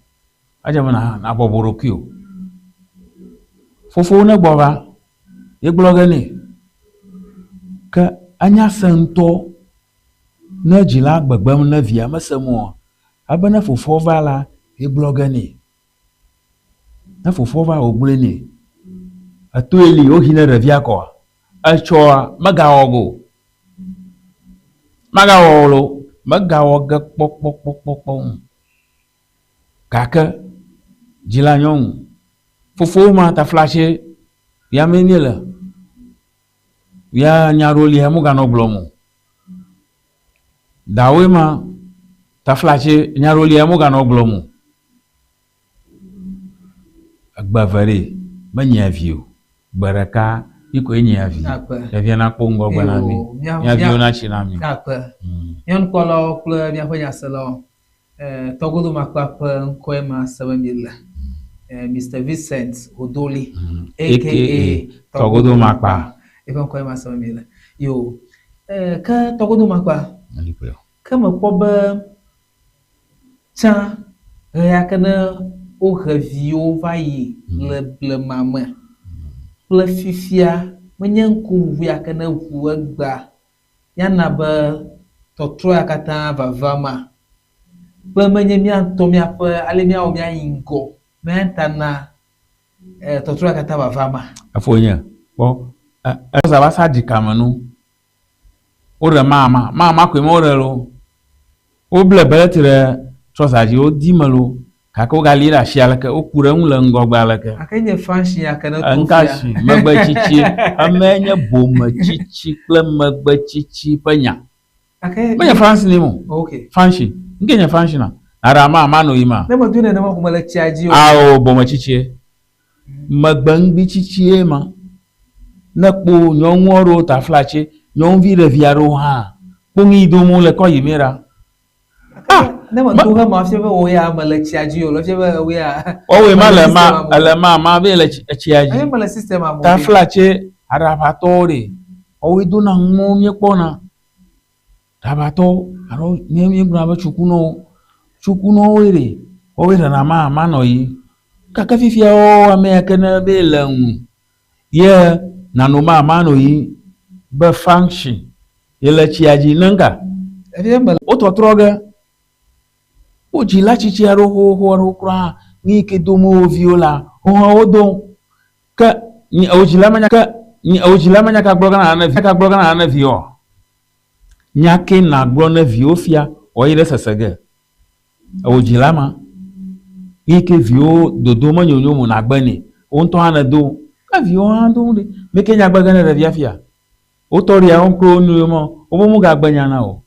Edze be nàbɔbɔ ɖokuiwò. Fofo ne gbɔ va, ye gblɔ ge nɛ. Ke enya sẽ ŋutɔ ne dzila gbegbem ne via mesem oa, ebe ne fofoa va la, ye gblɔ ge nɛ. Ne fofoa va wògblɔe nɛ, etoe li wohi ne ɖevia kɔa, etsɔa megawɔ go. Magawɔ o loo, megawɔ ge kpɔkpɔkpɔkpɔ o. Gake dzila nyɔnu, fofowò ma taflatse ya mee míele. Ya nya ɖewo lia meganɔ gblɔm o. Dawòe ma taflatse nya ɖewo lia meganɔ gblɔm o. Egbe eve ɖe, menyia vi o. Gbe ɖeka yi koe nyia vi. Ɖevia nakpɔ ŋgɔgbe na mí. Mía viwo natsi na mí. Akpe. Nyɔnukpɔlawo kple míaƒe nyaselawo, Tɔgodomakpa ƒe ŋkɔe ma se be míele. Mister Vincent Hodoli aka Tɔgodomakpa. Eƒe ŋkɔe ma se be míele. Yo, ke Tɔgodomakpa, ke mekpɔ be Tsã, ɣea ke ne wohe viwo va yi le blema me kple fifia, menye ŋkuʋuʋu ya ke ne ʋu egbea ya na be tɔtrɔ ya katã vava ma? Kple menye mía ŋutɔ míaƒe ale míawɔ míayi ŋgɔ mía ta na tɔtrɔ ya katã vava ma? Efonye, kpɔ, eza va sa ɖikame nu. Woɖe mama, mama koe mewoɖe loo. Woble belti ɖe trɔza dzi, wodi me loo gake wogali ɖe asi aleke, woku ɖe eŋu le ŋgɔgbe aleke. Gake nye fansi ya ke ne to fia. Ŋkasi, megbetsitsi, emae nye bometsitsi kple megbetsitsi ƒe nya. Gake Menye fansi nɛ o. Ok. Fansi. Ŋke nye fansi na? Naɖe ama, ama no yi ma. Ne medoe nenema ko mele tsia dzi o. Ao, bometsitsie. Megbeŋugbitsitsie ma. Ne kpo nyɔnu aɖewo taflatse, nyɔnuvi ɖevi aɖewo hã, kpo nu yi dom wole kɔ yi mɛ ɖa. Ah! Ne meto he ma fia be wò ya mele tsia dzi o, le fia be wò ya. Wɔwɔe ma le ma, ele ma ma be le tsia dzi. Eye mele system a mo. Taflatse aɖaʋatɔwo ɖe, wɔwɔe dona nuwo míekpɔna. Ɖaʋatɔwo alo míegblɔna be tsukunɔwo, tsukunɔwoe ɖe. Woawoe ɖena ma manɔ yi. Gake fifia wo ame ya ke ne be le ŋu ye nano ma manɔ yi be function ye le tsia dzi ne ŋka. Wotɔtrɔ ge. Wo dzila tsitsi aɖewo xoxoxo aɖewo kura hã nu yi ke dom wo viwo la, wo hã wodom. Ke nye wò dzila menya ke nye wò dzila menya ka gblɔ ge nala ne ka gblɔ ge nala ne viwòa? Nya ke nàgblɔ ne viwò fia wòayi ɖe sese ge. Ewò dzila ma. Nu yi ke viwò dodo menyonyo mo nàgbe nɛ. Wò ŋutɔ hã nèdo. Ke viwò hã do ɖe. Mi ke nya gbe ge ne ɖevia fia? Wo tɔɖiawo kple wo nɔewo ma, wobe womegagbe nya na o.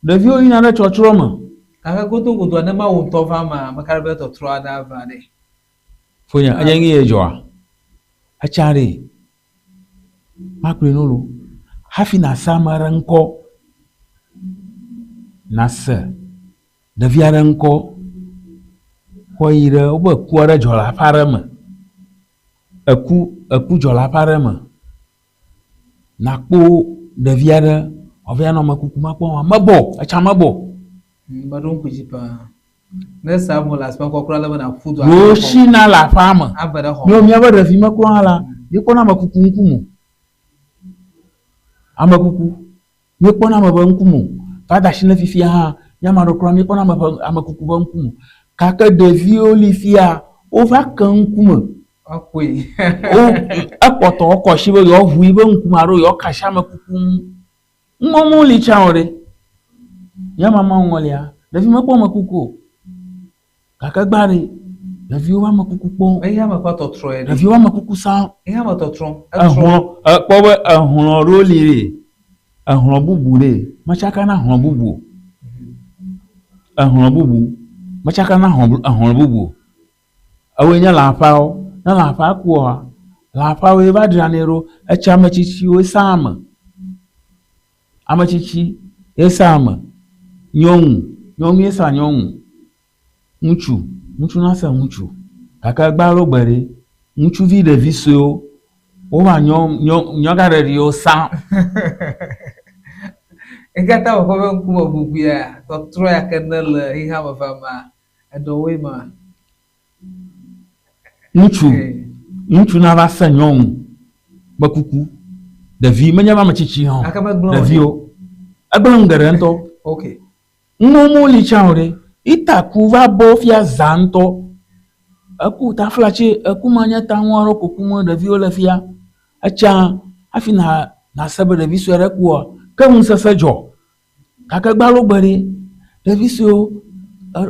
Ɖeviwo yina ɖe tsɔtsrɔ̃ me. Gake godogodoa, ne Mawu ŋutɔ va emea, meka ɖe be tɔtrɔ aɖe ava ɖe. Fonye, enye nu ye dzɔa? Etsa ɖe, makplɔe no lo. Hafi nàse ame aɖe ŋkɔ, nàse ɖevi aɖe ŋkɔ, kɔ yi ɖe wobe ku aɖe dzɔ le aƒe aɖe me. Eku, eku dzɔ le aƒe aɖe me. Nakpɔ ɖevi aɖe wòava nɔ ame kuku ma kpɔm mebɔ o, etsã mebɔ o. Meɖo ŋku dzi paa. Ne ese amewo le afi ma kura ale be nàƒu du Wo sina le aƒea me. Ave ɖe xɔ me. Míaƒe ɖevime kura hã la, míekpɔna ame kuku ŋkume o. Ame kuku. Míekpɔna ame ƒe ŋkume o. Va de asi ne fifia hã, mía ame aɖewo kura míekpɔna ame ƒe ame kuku ƒe ŋkume o. Gake ɖeviwo li fia, wova ke ŋkume. Woakpɔe. Wo ekpɔtɔ wokɔ asi be yewoaʋu yiƒe ŋkume alo yewoaka asi ame kuku ŋu. Ŋmɔmɔ li tsã o ɖe. Mía mamawo ŋɔlia, ɖevi mekpɔ ame kuku o. Gake gbã ɖe, ɖeviwo ƒe amekuku kpɔ. Eya me ƒe tɔtrɔ ye. Ɖeviwo ƒe amekuku sã. Eya me tɔtrɔ. Ehlɔ̃, ekpɔ be ehlɔ̃ ɖewo li ɖe, ehlɔ̃ bubu ɖe, metsaka na hlɔ̃ bubu o. Ehlɔ̃ bubu, metsaka na hlɔ̃, ehlɔ̃ bubu o. Ewoe nye lãƒeawo. Ne lãƒea kua, lãƒeawoe va dzranɛ ɖo. Etsi ame tsitsiwoe saa ame. Ame tsitsi ye saa ame. Nyɔnu, nyɔnu ye saa nyɔnu. Ŋutsu, ŋutsu na se ŋutsu. Gake egbea alo gbe ɖe, ŋutsuvi ɖevi suewo wova nyɔ nyɔ nyɔgaɖeɖiwo sa. Eyi katã wòkpɔ be ŋkume ʋuʋuia, tɔtrɔ ya ke ne le xexea me va mea, eɖewoe ma. Ŋutsu, ŋutsu nava se nyɔnu be kuku. Ɖevi, menye be ame tsitsi hã o, ɖeviwo. Egblẽ nu geɖe ŋutɔ. Okay. Ŋmɔmɔ li tsã o ɖe. Ita ku va bɔ fia zã ŋutɔ. Eku taflatse, eku ma nye ta ŋu aɖewo ko kum ɖeviwo le fia. Etsã hafi na nase be ɖevi sue aɖe kua, ke ŋusese dzɔ. Gake gbalo gbe ɖe, ɖevi suewo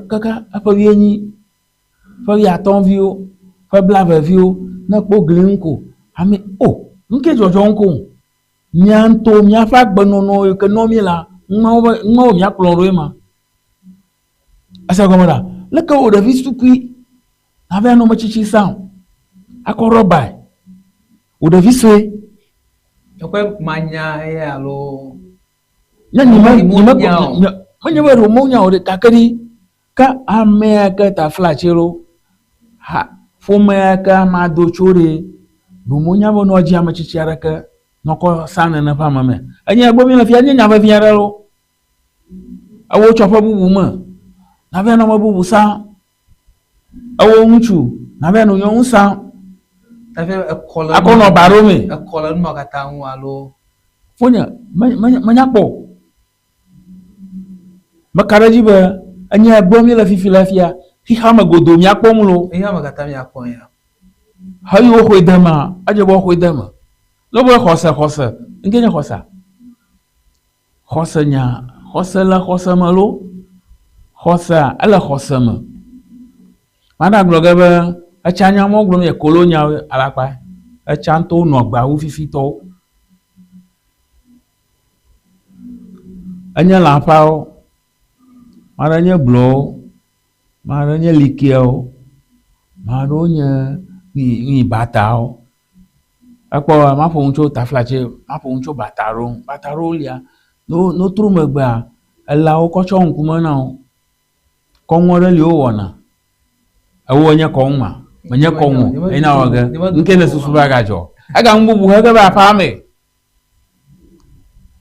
kaka eƒe wuienyi, ƒe wuiatɔ̃ viwo, ƒe blave viwo ne kpɔ gli ŋu ko ame o nuke dzɔdzɔm ko. Mía ŋutɔ míaƒe agbenɔnɔ yi ke nɔ mí la, numawo be numawo míakplɔ ɖoe ma. Ese gɔme ɖa? Leke wò ɖevi sukui nava nɔ metsitsi sa o, akɔ rɔbae. Wò ɖevi sue. Ekɔe manya eye alo. Nye nye me nye me nye menye be ɖe wonya o ɖe gake ɖi ke amea ke taflatse ɖo ha ƒomea ke amea do tso ɖe ɖe wonya be nɔ dzi ame tsitsi aɖeke nɔkɔ sa nene ƒe ame me. Enye egbɔ mi le fia nye nya vevi aɖe lo. Ewo tsɔ ƒe bubu me. Navia nɔ me bubu sa. Ewo ŋutsu navia nɔ nyɔnu sa. Akɔ nɔ ba ɖo me. Ekɔ le nua katã ŋu alo. Fonye menya kpɔ o. Meka ɖe edzi be enye egblɔm míele fifi le fia, xexea me godoo míakpɔm loo. Xexea me katã míakpɔ ya. Heyi woxɔe de emea, edze be woxɔe de eme. Ne wobe xɔse, xɔse, ŋkee nye xɔsea? Xɔse nya, xɔse le xɔse me loo. Xɔsea, ele xɔse me. Maɖa gblɔ ge be etsa nya mɔ gblɔm ye kolo nyawo alakpa. Etsa ŋutɔ wonɔ agbea wu fifitɔwo. Enye lãƒeawo, ame aɖe nye blɔwo, ame aɖe nye likiawo, ame aɖewo nye nyi batawo. Ekpɔ maƒo nu tso taflatse, maƒo nu tso bata ɖewo ŋu. Bata ɖewo lia, ne wotrɔ megbea, elãwo kɔ tsɔ ŋkume na wo. Kɔnu aɖe li wowɔna. Ewɔ nye kɔnu ma? Menye kɔnu o. Eye nawɔ ge. Nu ke nèsusu be agadzɔ? Ega nu bubu he ge va aƒea me.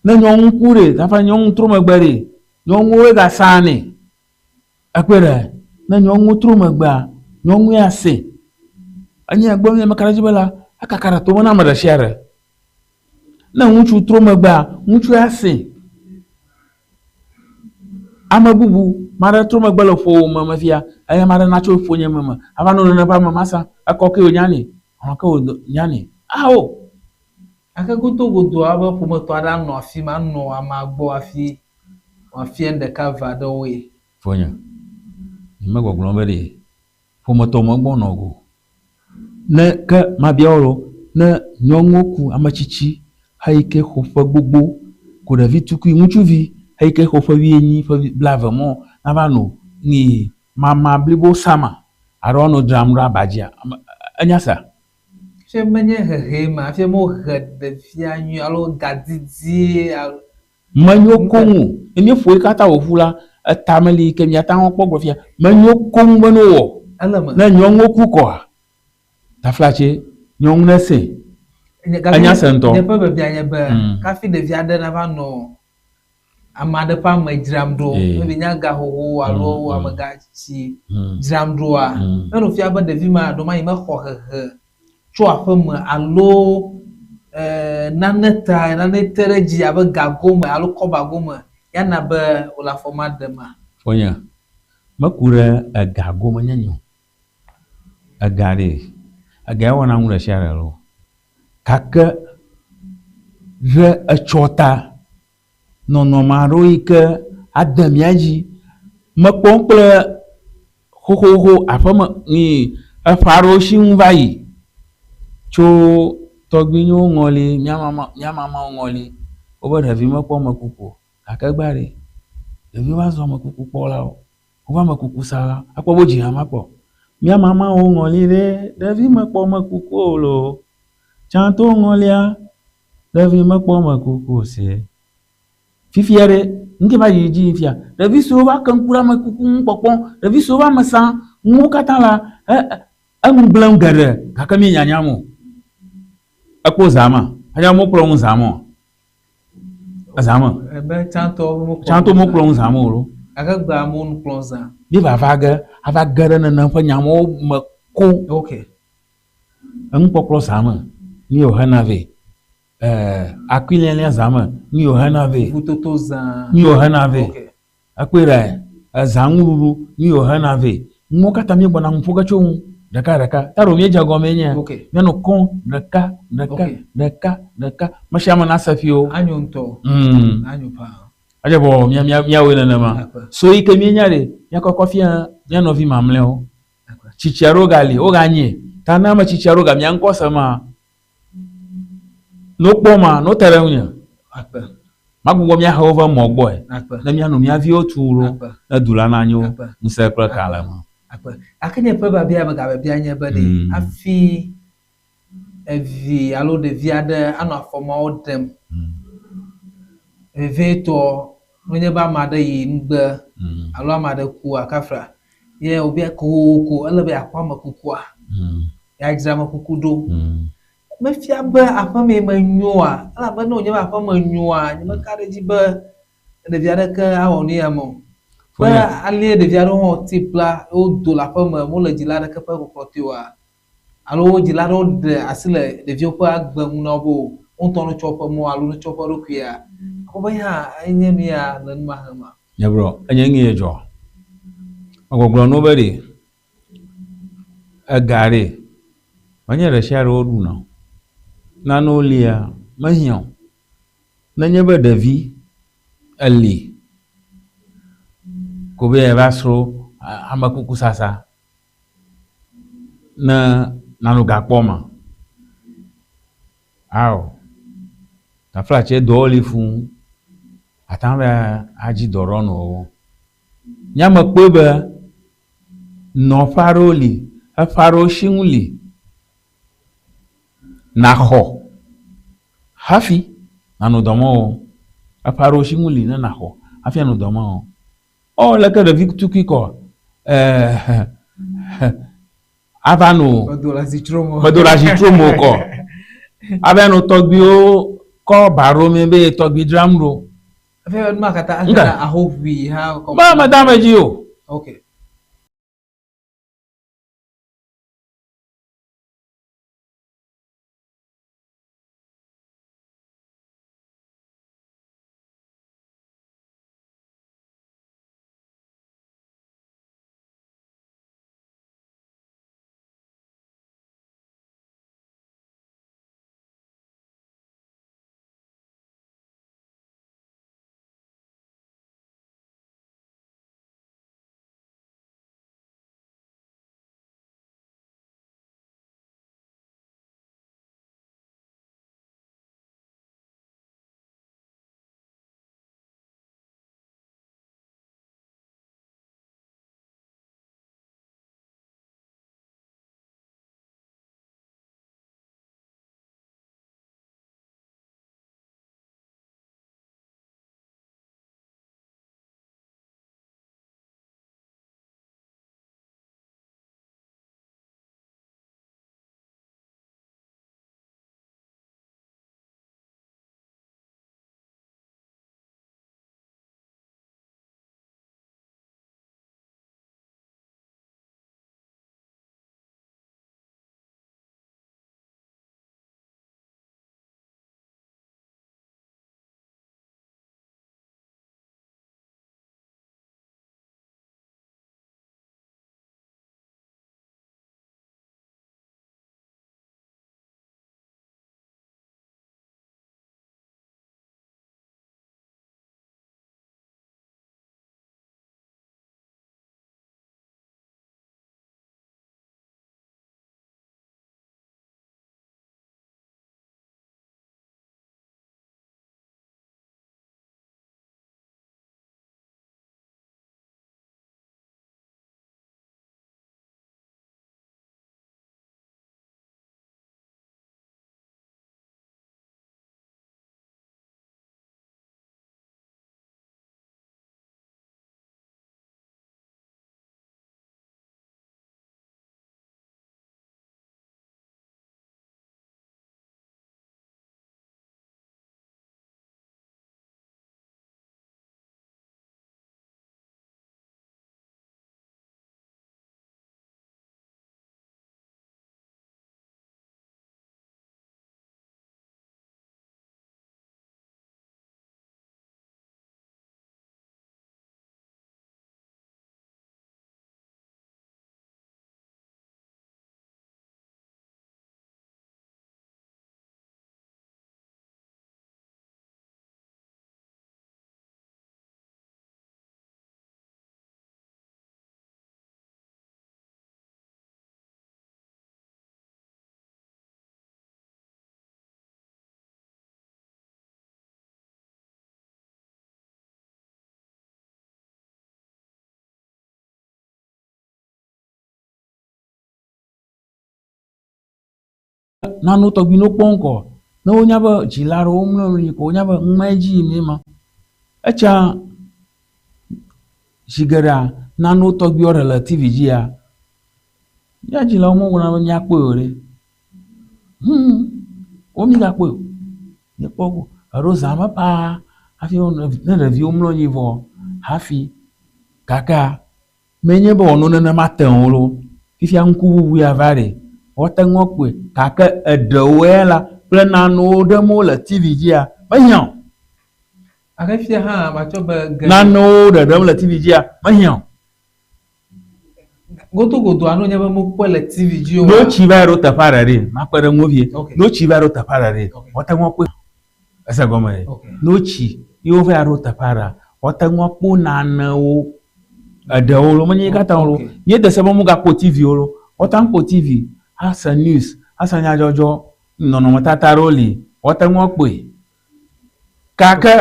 Ne nyɔnu ku ɖe, hafi nyɔnu trɔ megbe ɖe, nyɔnuwoe gasaa nɛ. Ekpɔe ɖe? Ne nyɔnuwo trɔ megbea, nyɔnu ya se. Enye egbe nye meka ɖe edzi be la, ekaka ɖe tome na ame ɖe sia ɖe. Ne ŋutsu trɔ megbea, ŋutsu ya se. Ame bubu maɖe trɔ megbe le ƒowòme me fia, eya maɖe natso ƒonyeme me ava no nene ƒe ame masa, ekɔ ke wònya nɛ, hlɔ̃ ke wònya nɛ. Ao! Gake godogodoa be ƒometɔ aɖe anɔ afi ma, anɔ amea gbɔ hafi wòafia nu ɖeka eve aɖewoe. Fonye, nyemegbɔgblɔm be ɖe ƒometɔ megbɔ nɔ go. Ne ke mabia wò lo, ne nyɔnuwo ku ame tsitsi heyi ke xo ƒe gbogbo ku ɖevi tukui ŋutsuvi heyi ke xo ƒe wuienyi ƒe blave mɔ nava no nyi mama blibo sama alo ano dzram ɖo aba dzia, enya sea? Fia menye hehee ma, fia mewohe ɖevia nyuie alo gadidie alo. Menyo koŋ o. Ne míeƒo ye katã wòƒu la, eta meli yi ke míate ŋu akpɔ gblɔ fia. Menyo koŋ be ne wowɔ. Ele eme. Ne nyɔnuwo ku kɔa, taflatse nyɔnu nesee. Enya se ŋutɔ. Nye ƒe biabia nye be, hafi ɖevi aɖe nava nɔ ame aɖe ƒe ame dzram ɖo, maybe nye agaxoxo alo amegatsi dzram ɖoa, ne fia be ɖevi ma ɖewomayi mexɔ hehe tso aƒe me alo nane ta nane te ɖe edzi abe ga gome alo kɔba gome ya na be wòle afɔ ma ɖema? Fonye, meku ɖe ega gome nye nyo. Ega ɖe, ega ye wɔna nu ɖe sia ɖe loo. Gake ɖe etsɔ ta nɔnɔme aɖewo yi ke ade mía dzi. Mekpɔm kple xoxoxo aƒeme nyi eƒe aɖewo si ŋu va yi tso tɔgbuinyewo ŋɔli, mía mama mía mamawo ŋɔli wobe ɖevi mekpɔ ame kuku o gake egbea ɖe, ɖeviwo va zu ame kuku kpɔlawo. Wova ame kuku sa akpɔ be wodzi ha makpɔ. Mía mamawo ŋɔli ɖe, ɖevi mekpɔ ame kuku o loo. Tsãtɔwo ŋɔlia, ɖevi mekpɔ ame kuku o se. Fifia ɖe, nu ke va yi dzi fia, ɖevi siwo va ke ŋku ɖe ame kuku ŋu kpɔkpɔ, ɖevi siwo va ame sa nuwo katã la, e, enu gblẽm geɖe gake míenyanyam o. Ekpɔ zã ma, anya mekplɔ ŋu zã ma o. Zã me. Ebe tsãtɔwo mekplɔ Tsãtɔwo mekplɔ ŋu zã me o loo. Gake egbea amewo nu kplɔ zã. Mi vava ge ava ge ɖe nenem ƒe nyawo me koŋ. Ok. Enukpɔkplɔ zã me, nu yi wòhena vɛ. Ɛɛ akui lialia zã me, nu yi wòhena vɛ. Ʋutoto zã. Nu yi wòhena vɛ. Ok. Ekpɔe ɖae, ezã nuɖuɖu, nu yi wòhena vɛ. Nuwo katã míegbɔna nu ƒo ge tso eŋu ɖekaɖeka. Ta ɖo míedze egɔmee nye Ok. míanɔ kɔm ɖeka, ɖeka, Ok. ɖeka, ɖeka. Me sia ame nase fiwo. Anyo ŋutɔ. Mm. Anyo paa. Edze vɔ mía, mía, míawɔe nenema. Akpe. So yi ke míenya ɖe, míakɔkɔ fia mía nɔvi mamlɛwo. Akpe. Tsitsi aɖewo gali, woganyɛ. Ta ne ame tsitsi aɖewo ga mía ŋkɔ se ma, Ne wokpɔ ma, ne wote ɖe ŋunye, Akpe. magbugbɔ mía hewo va mɔ gbɔe, Akpe. ne míanɔ mía viwo tu ɖo, Akpe. ne du la nanyo Akpe. ŋusẽ kple ka le eme. Akpe. Gake nye ƒe biabia megabiabia nye be ɖe Mm. hafi evi alo ɖevi aɖe anɔ afɔ mawo ɖem, Mm. vevietɔ nenye be ame aɖe yi nugbe Mm. alo ame aɖe kua kafla, ye wòbia kokoko ele be yeakpɔ ame kukua. Mm. Yeadzra ame kuku ɖo. Mm. Mefia be aƒemee menyoa? Elabe ne wònye be aƒeme nyoa, nyemeka ɖe edzi be ɖevi aɖeke awɔ nu ya me o. Be alie ɖevi aɖewo hã woti kpla, wodo le aƒeme, wole dzila aɖeke ƒe kpɔkplɔ te oa, alo wo dzila aɖewo ɖe asi le ɖeviwo ƒe agbe ŋu na wo be o, wo ŋutɔ netsɔ woƒe mɔ alo netsɔ woƒe ɖokuia. Akpɔ be hã enye nu ya le nu ma hema. Nye bro, enye nu ye dzɔ. Megbɔgblɔ na wo be ɖe Ega ɖe, menye ɖe sia ɖe woɖuna o. Nanewo lia, mehiã o. Nenye be ɖevi eli ko be yeava srɔ̃ amekukusasa ne nanɔ ga kpɔm ma, ao, taflatse dɔwo li fũu, ate ŋu ava adzi dɔ ɖe nɔ wo. Nye ame kpɔe be nɔƒe aɖewo li, eƒe aɖewo si ŋu li nàxɔ hafi nànɔ dɔ ma wɔm. Eƒe aɖewo si ŋu li ne nàxɔ hafi anɔ dɔ ma wɔm. Ɔ leke ɖevi tukui kɔ ɛɛ ava nɔ Medo le asi trom o. Medo le asi trom o kɔ. Ava nɔ tɔgbuiwo kɔ ba ɖo mɛ be tɔgbui dzram ɖo. Efe nu ma katã ehena ahoʋui hã. Ba meda ame dzi o. Okay. Nanewo tɔgbi ne wokpɔ ŋkɔ, ne wonya be dzila aɖewo mlɔ anyi ko wonya be ŋma dzi yim ye ma. Etsa zi geɖea nanewo tɔgbi woɖe le TV dzia, mía dzilawo megblɔna be míakpɔe o ɖe. Hum, wo mígakpɔe o. Míekpɔ go. Eɖo zã me paa hafi ne ɖeviwo mlɔ anyi vɔ hafi gakea Menye be wòanɔ nenema tẽ o loo. Fifia ŋkuʋuʋui ava ɖe, woate ŋu akpɔe. Gake eɖewo ya la, kple nanewo ɖem wole TV dzia, mehiã o. Gake fifia hã matsɔ be geɖe. Nanewo ɖeɖem le TV dzia, mehiã o. Godogodoa ne wònye be mekpɔe le TV dzi oa. Ne wotsi va ɖo teƒe aɖe ɖe, makpe ɖe ŋuwò vie. Ne wotsi va ɖo teƒe aɖe ɖe, woate ŋu akpɔe. Ese gɔme ɖe? Ne wotsi ye wova ɖo teƒe aɖea, woate ŋu akpɔ nanewo, eɖewo loo, menye katã o loo. Míede se be womegakpɔ TV o loo. Woate ŋu akpɔ TV, ase news, ase nyadzɔdzɔ, nɔnɔmetata aɖewo li, woate ŋu akpɔe. Gake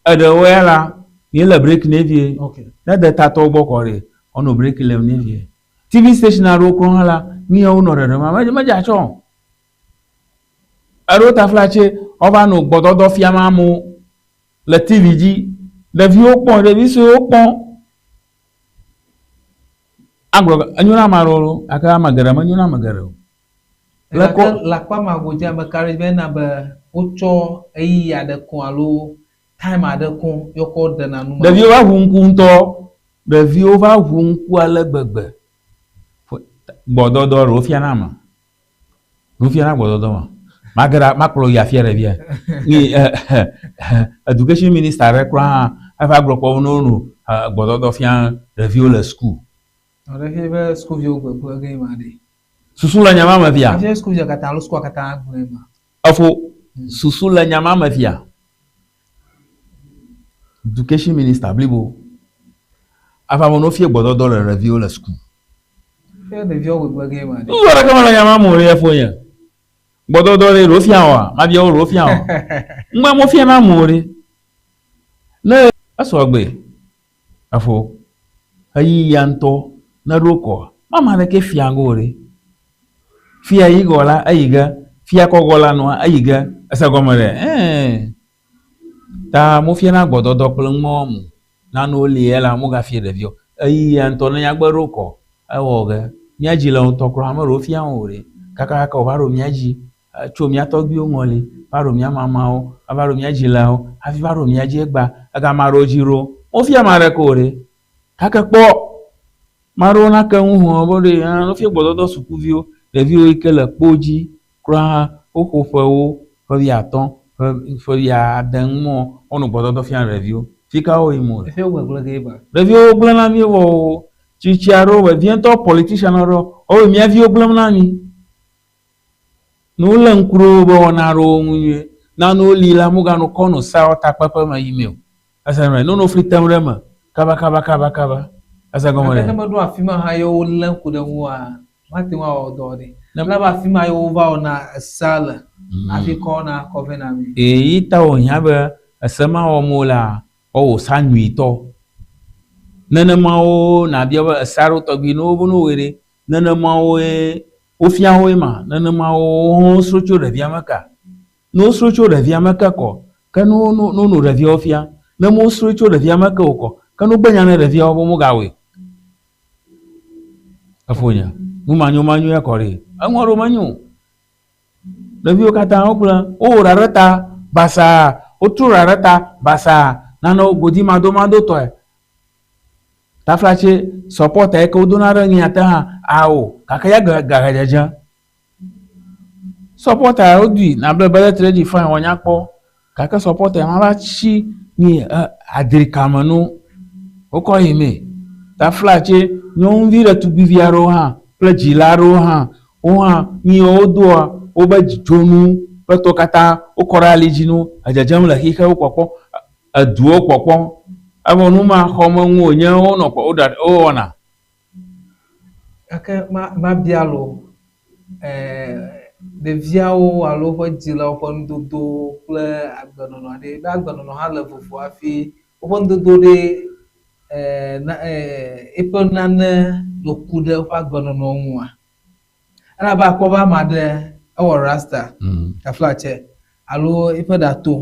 eɖewo ya la, míele breki nɛ vie. Ne ede tatɔwo gbɔ kɔ ɖe, woanɔ breki lém nɛ vie. TV station aɖewo kura hã la, nu ya wonɔ ɖeɖem, medze atsɔ o. Eɖo taflatse woava nɔ gbɔdɔdɔ fiam amewo le TV dzi. Ɖeviwo kpɔ, ɖevi suewo kpɔ. Agblɔ be enyo na ame aɖewo loo gake ame geɖe menyo na ame geɖe o. Le kɔ le akpa ma godzi ame ka ɖe dzi be ena be wotsɔ ɣeyiɣi aɖe koŋ alo time aɖe koŋ ye wokɔ ɖena nu ma. Ɖeviwo va ʋu ŋku ŋutɔ. Ɖeviwo va ʋu ŋku ale gbegbe. Gbɔdɔdɔ ɖe wofiana ame. Nufiala gbɔdɔdɔ ma. Mage ɖe makplɔ yi afia ɖe via. Ni education minister ɖe kura hã eva gblɔ kpɔ be ne wonɔ gbɔdɔdɔ fia ɖeviwo le suku. Ɖe fia be sukuviwo gbegblẽ ge ma ɖe. Susu le nya ma me fia. Fia sukuviwo katã alo sukua katã gblẽ ma. Efo susu le nya ma me fia. Education minister blibo. Ava me no fie gbɔdɔdɔ le ɖeviwo le suku. Fie ɖeviwo gbegbe ge ma. Susu aɖeke mele nya ma me o ɖe efo nye. Gbɔdɔdɔ ɖe ɖo fia oa? Mabia wo ɖo fia oa? Ŋgbe mo fia na amewo ɖe. Ne esɔ gbe efo ɣeyiɣia ŋutɔ ne ɖo kɔa, ma ame aɖeke fia go ɖe. Fia yi gɔ la, eyi ge. Fia kɔgɔ la nɔa, eyi ge. Ese gɔme ɖe? Ɛɛ. Ta mofiana gbɔdɔdɔ kple ŋmɔ mo. Nanewo li ya la, mogafie ɖeviwo. Eyi ya ŋutɔ ne nyagbe ɖo kɔ, ewɔ ge. Mía dzilawo ŋutɔ kura meɖewo fia wo o ɖe. Kakakaka wòva ɖo mía dzi, tso mía tɔgbuiwo ŋɔli, va ɖo mía mamawo, ava ɖo mía dzilawo, hafi va ɖo mía dzi egbea. Ega ame aɖewo dzi ɖo. Wofia ame aɖeke o ɖe. Gake kpɔ Ame aɖewo nake nu hɔ̃ be ɖe hã wofia gbɔdɔdɔ sukuviwo, ɖeviwo yi ke le kpo dzi kura hã woxo ƒewo, ƒe wuiatɔ̃, ƒe ƒe wuiade nu mɔ wonɔ gbɔdɔdɔ fiam ɖeviwo. Fi ka woyim wole? Ɖeviwo gbegblẽ gee ba. Ɖeviwo gblẽ na mí vɔ o. Tsitsi aɖewo vevietɔ politician aɖewo wobe mía viwo gblẽm na mí. Ne wolé ŋku ɖe woƒe wɔna aɖewo ŋu nyuie, nanewo li la womeganɔ kɔ nɔ seawo takpekpe me yimee o. Ese gɔme ne wonɔ fli tem ɖe eme kabakaba kabakaba. Ese gɔme Gake ɖe? ne meɖo afi ma hã ye wolé ŋku ɖe ŋua, mate ŋu awɔ dɔ ɖe. Ne Elabe afi ma ye wova wɔna esea le hafi kɔ wɔna kɔ vɛ na mí. Eyi ta wòhiã be ese ma wɔm wolea, woawɔ sea nyuitɔ. Nenemawo nàbia be ese aɖewo tɔgbi ne wobe ne wowɔe ɖe, nenemawoe wofia woe ma, nenemawo hã wosrɔ̃ tso ɖevia me ka? Ne wosrɔ̃e tso ɖevia me ke kɔ, ke ne wo, ne wonɔ ɖeviawo fia. Ne mewosrɔ̃e tso ɖevia me ke o kɔ, ke ne wogbe nya na ɖeviawo be womegawɔe o. Efonye, nu manyomanyo ya kɔ ɖi. Eŋɔ ɖewo menyo o. Ɖeviwo katã wogblẽ, wowɔ ɖa ɖe ta basaa, wotro ɖa ɖe ta basaa, nanewo godi madomadotɔe. Taflatse sɔpɔta yi ke wodona ɖe ŋea te hã, ao, gake ya gagadzedze. Sɔpɔta ya wodui nable be ɖe tre ɖi fine wòanya kpɔ gake sɔpɔta ya mava tsi ni adrika me no wokɔ yi mee. Taflatse nyɔnuvi ɖetugbivi aɖewo hã kple dzila aɖewo hã wo hã nu yiwo wodoa wobe dzonu ƒe tɔwo katã wokɔ ɖe ali dzi no edzedzem le xixe wokpɔkpɔ eduwo kpɔkpɔ evɔ nu ma xɔme ŋu wònye wonɔ wowɔna. Gake ma mabia lo ɖeviawo alo woƒe dzilawo ƒe nudodo kple agbenɔnɔ aɖe be agbenɔnɔ hã le vovo hafi woƒe nudodo ɖe na eƒe nane ɖo ku ɖe woƒe agbenɔnɔ ŋua? Elabe akpɔ be ame aɖe Ewɔ rasta, taflatse alo eƒe ɖa to.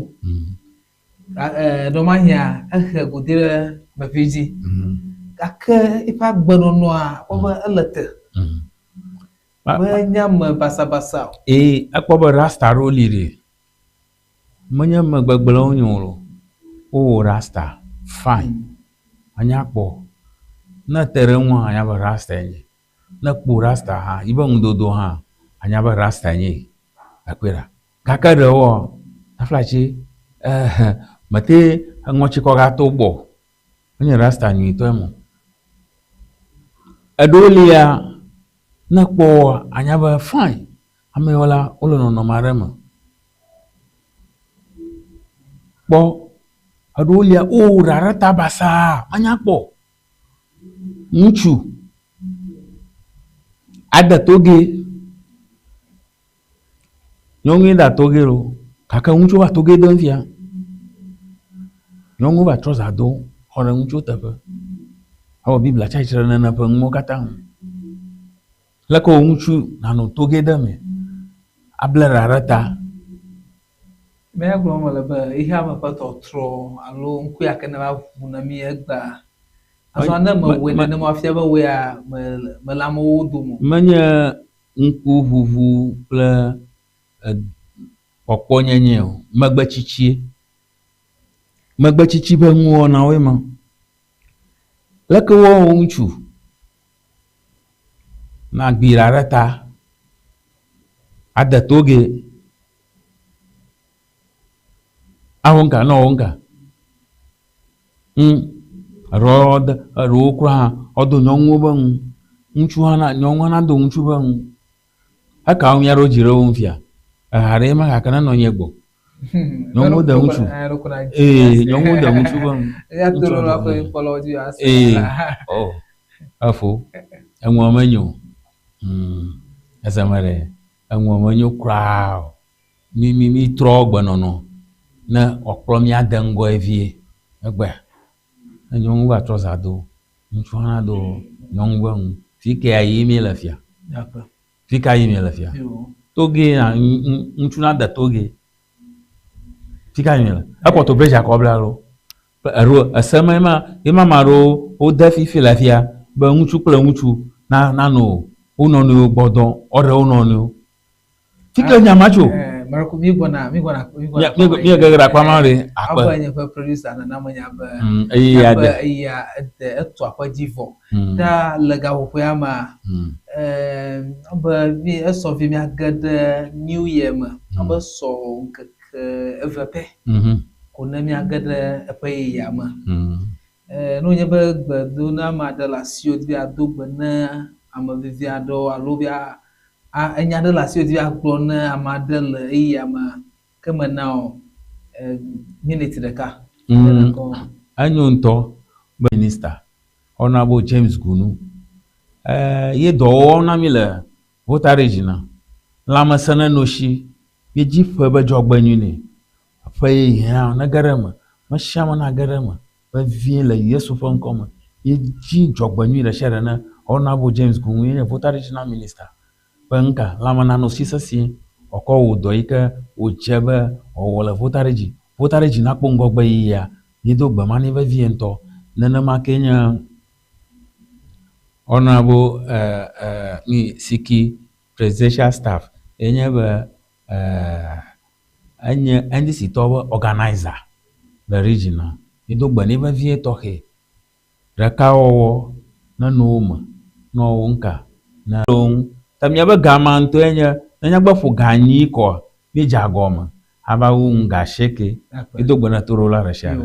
Ɖewomahiã ehe godi ɖe meƒi dzi. Gake eƒe agbenɔnɔa ekpɔ be ele te. Menye ame basabasa o. Ee, ekpɔ be rasta ɖewo li ɖe. Menye ame gbegblẽwo wonye o. Wowɔ rasta fine. Anya kpɔ. Ne ete ɖe eŋua, anya be rasta enye. Ne ekpɔ rasta hã, yibe nudodo hã, anya be rasta enye. Ekpɔe ɖa. Gake ɖewoa, taflatse ehe mete ŋɔtsikɔ gato wo gbɔ o. Menye rasta nyuitɔe ma o. Eɖewo lia, ne ekpɔ woa, anya be fine, ame yawo la, wole nɔnɔme aɖe me. Kpɔ eɖewo lia, wowɔ ɖa ɖe ta basaa, menya kpɔ o. Ŋutsu ade toge. Nyɔnue da toge lo gake ŋutsuwo va toge dem fia. Nyɔnuwo va trɔza do xɔ ɖe ŋutsuwo teƒe. Ewɔ Biblia tsi atsitre ɖe nene ƒe nuwo katã ŋu. Leke wò ŋutsu nanɔ toge dem able ɖa ɖe ta. Mía gblɔm mele be xexeame ƒe tɔtrɔ alo ŋku ya ke neva ʋu na mí egbea. Azɔ ne mewɔe nenema fia be wò ya mele amewo dome o. Menye ŋkuʋuʋu kple kpɔkpɔnyenye o, megbetsitsie. Megbetsitsi ƒe nuwɔnawoe ma. Leke woawɔ ŋutsu nagbi ɖa ɖe ta ade toge awɔ ŋka ne wɔwɔ ŋka? Ŋ, eɖewo de, eɖewo kura hã woado nyɔnuwo be nu. Ŋutsu hã na, nyɔnu hã nado ŋutsu be nu. Ekawo míaɖo dzi ɖe wo ŋu fia? Eha ɖee ma gake nenɔ nye gbɔ. Nyɔnuwo de ŋutsu. Ee, nyɔnuwo de ŋutsu be nu. Ŋutsuwo de nu. Ee, oh, efo. Eŋua menyo o. Hmm, ese me ɖe, eŋua menyo kura o. Mi, mi, mitrɔ gbenɔnɔ ne wòakplɔ mí ade ŋgɔe vie egbea. Ne nyɔnu va trɔza do, ŋutsu hã do nyɔnu be nu. Fi kea yim míele fia? Fi ka yim míele fia? Toge na ŋutsu nade toge. Fi ka yim míele? Ekpɔtɔ bridge kɔ bla alo? Eɖo ese ma ema ema ame aɖewo wode fifi le afia be ŋutsu kple ŋutsu na nanɔ wo nɔnɔewo gbɔ dɔm woaɖe wo nɔnɔewo. Fi ke nya ma tso. Marco, mi gbɔna, mi gbɔna, mi gbɔna. Mi mi ge ɖe akpa ma ɖe akpe. Aƒe nye ƒe producer nana me nya be. Mm, eyi ya de. Eyi ya ede etu aƒe dzi vɔ. Mm. Ta le gaƒoƒoea mea, mm. eh, be mi esɔ vi mia ge ɖe New Year me. Mm. Be sɔ ŋkeke eve pɛ. Mm -hmm. Ko ne mia ge ɖe eƒe yeyea me. Mm. Eh, ne wònye be gbedoname aɖe le asiwò di be yeado gbe ne ame vevi aɖewo alo be A Enya aɖe le asiwò di be yeagblɔ ne ame aɖe le ɣeyiɣia mea, ke mena wò miniti ɖeka. Mm, enyo ŋutɔ be minista Honourable James Gunu eh, ye dɔ wɔwɔ na mi le Volta Region na. Lãmesẽ neno shi, ye dzi ƒe be dzɔgbenyui nɛ. Ƒe yeye hã nege ɖe eme, mesiame nage ɖe eme vevie le Yesu ƒe ŋkɔ me. Ye dzi dzɔgbenyui ɖe sia ɖe ne Honourable James Gunu ye nye Volta Regional Minister ƒe ŋka lãme nanɔ si sesĩe wòakɔ wò dɔ yi ke wòdze be wòawɔ le Volta Region. Volta Region nakpɔ ŋgɔgbe yiyia, míedo gbe ma nɛ vevie ŋutɔ. Nenema kee nye Honourable eh, eh, mi Siki Presidential Staff ye nye be eh, Enye NDC tɔwo be organizer le region a. Mído gbe nɛ vevie tɔxɛ. Ɖekawɔwɔ nenɔ wo me, nɔ wo ŋka ne wo ŋu. Ta míabe gama ŋutɔe nye ne míagbe ƒo ga anyi kɔa, míedze agɔme ava wu nu ga asieke. Mído gbe na toɖola ɖesiaɖe.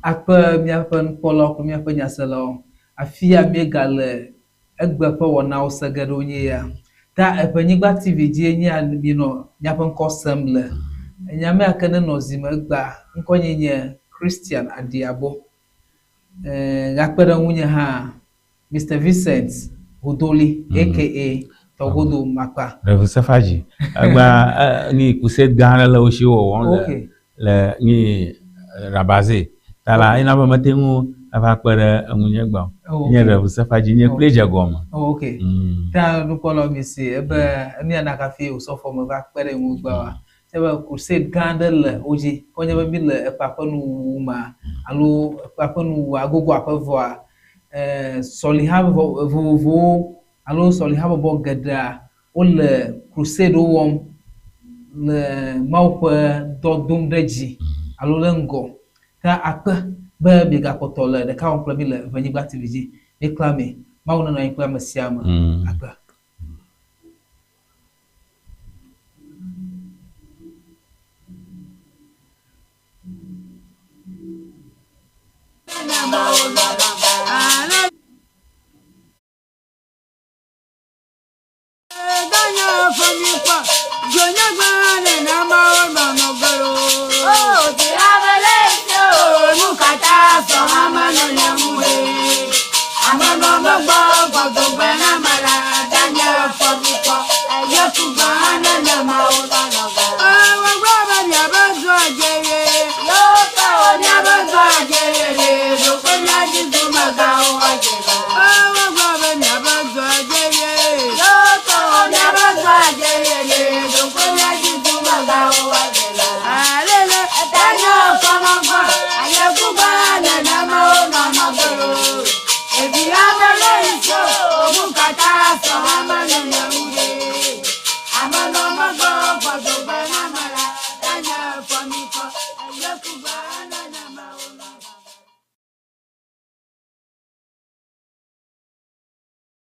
Akpe míaƒe nukpɔlawo kple míaƒe nyaselawo. Afia míegale Egbe ƒe wɔnawo se ge ɖo nye ya. Ta Eʋenyigba TV dzie nye mienɔ miaƒe ŋkɔ sem le. Enya mea ke nenɔ zi me egbea, ŋkɔnye nye Christian Adiabo. Ɛɛ, gakpe ɖe ŋunye hã, Mister Vincent Hodoli aka Tɔgodo Makpa. Rev. Sefaji, egbea ni crusade gã aɖe le wo si wowɔwɔm le le ni Rabaze. Ta la, ena be mete ŋu Eva kpe ɖe eŋunye gbã. Oh, Nye ɖe Sefa dzi nye kple dze gɔme. Oh, ok. Ta nukpɔlawo mi se ebe enu ya na hafi osɔfo me va kpe ɖe ŋu gbã wa. Ebe crusade gã aɖe le wo dzi. Ke wonye be mi le eƒea ƒe nuwuwu ma alo eƒea ƒe nuwuwua gogo aƒe vɔa, sɔliha vovovowo alo sɔlihabɔbɔ geɖea wole crusade wɔm le Mawu ƒe dɔ dom ɖe dzi alo ɖe ŋgɔ. Ke akpe be miegakpɔtɔ le ɖeka wɔm kple mi le Ʋenyigba TV dzi. Míeklã mi. Mawu nenɔ anyi kple ame sia ame. Akpe.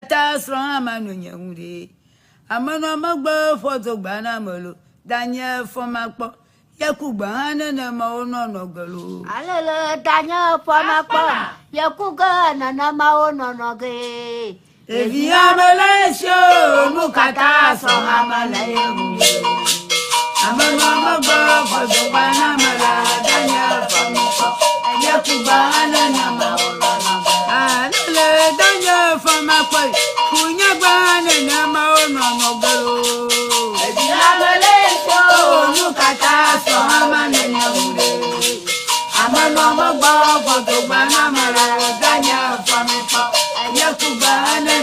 Ta srɔ̃ hã ma no nye ŋu ɖe. Amenɔ megbe fɔ dzogbea na ame lo. Danye fɔ makpɔ. Yeku gbe hã nenema wonɔ nɔ ge lo. Alele danye fɔ makpɔ. Yeku ge nenema wonɔ nɔ ge. Ɖevi ame le esi o, nu katã sɔ ame le ye ŋu. Amenɔ megbe fɔ dzogbea na ame la. Danye fɔ makpɔ. Yeku gbe hã nenema wonɔ nɔ ge. Alele danye fɔ makpɔ. Kunyagbe hã nenema wonɔ nɔ ge lo. Ɖevi ame le esi o, nu katã sɔ ame le ye ŋu ɖe. Amenɔ megbe fɔ dzogbea na ame la. Danye fɔ makpɔ. Yeku gbe hã nenema.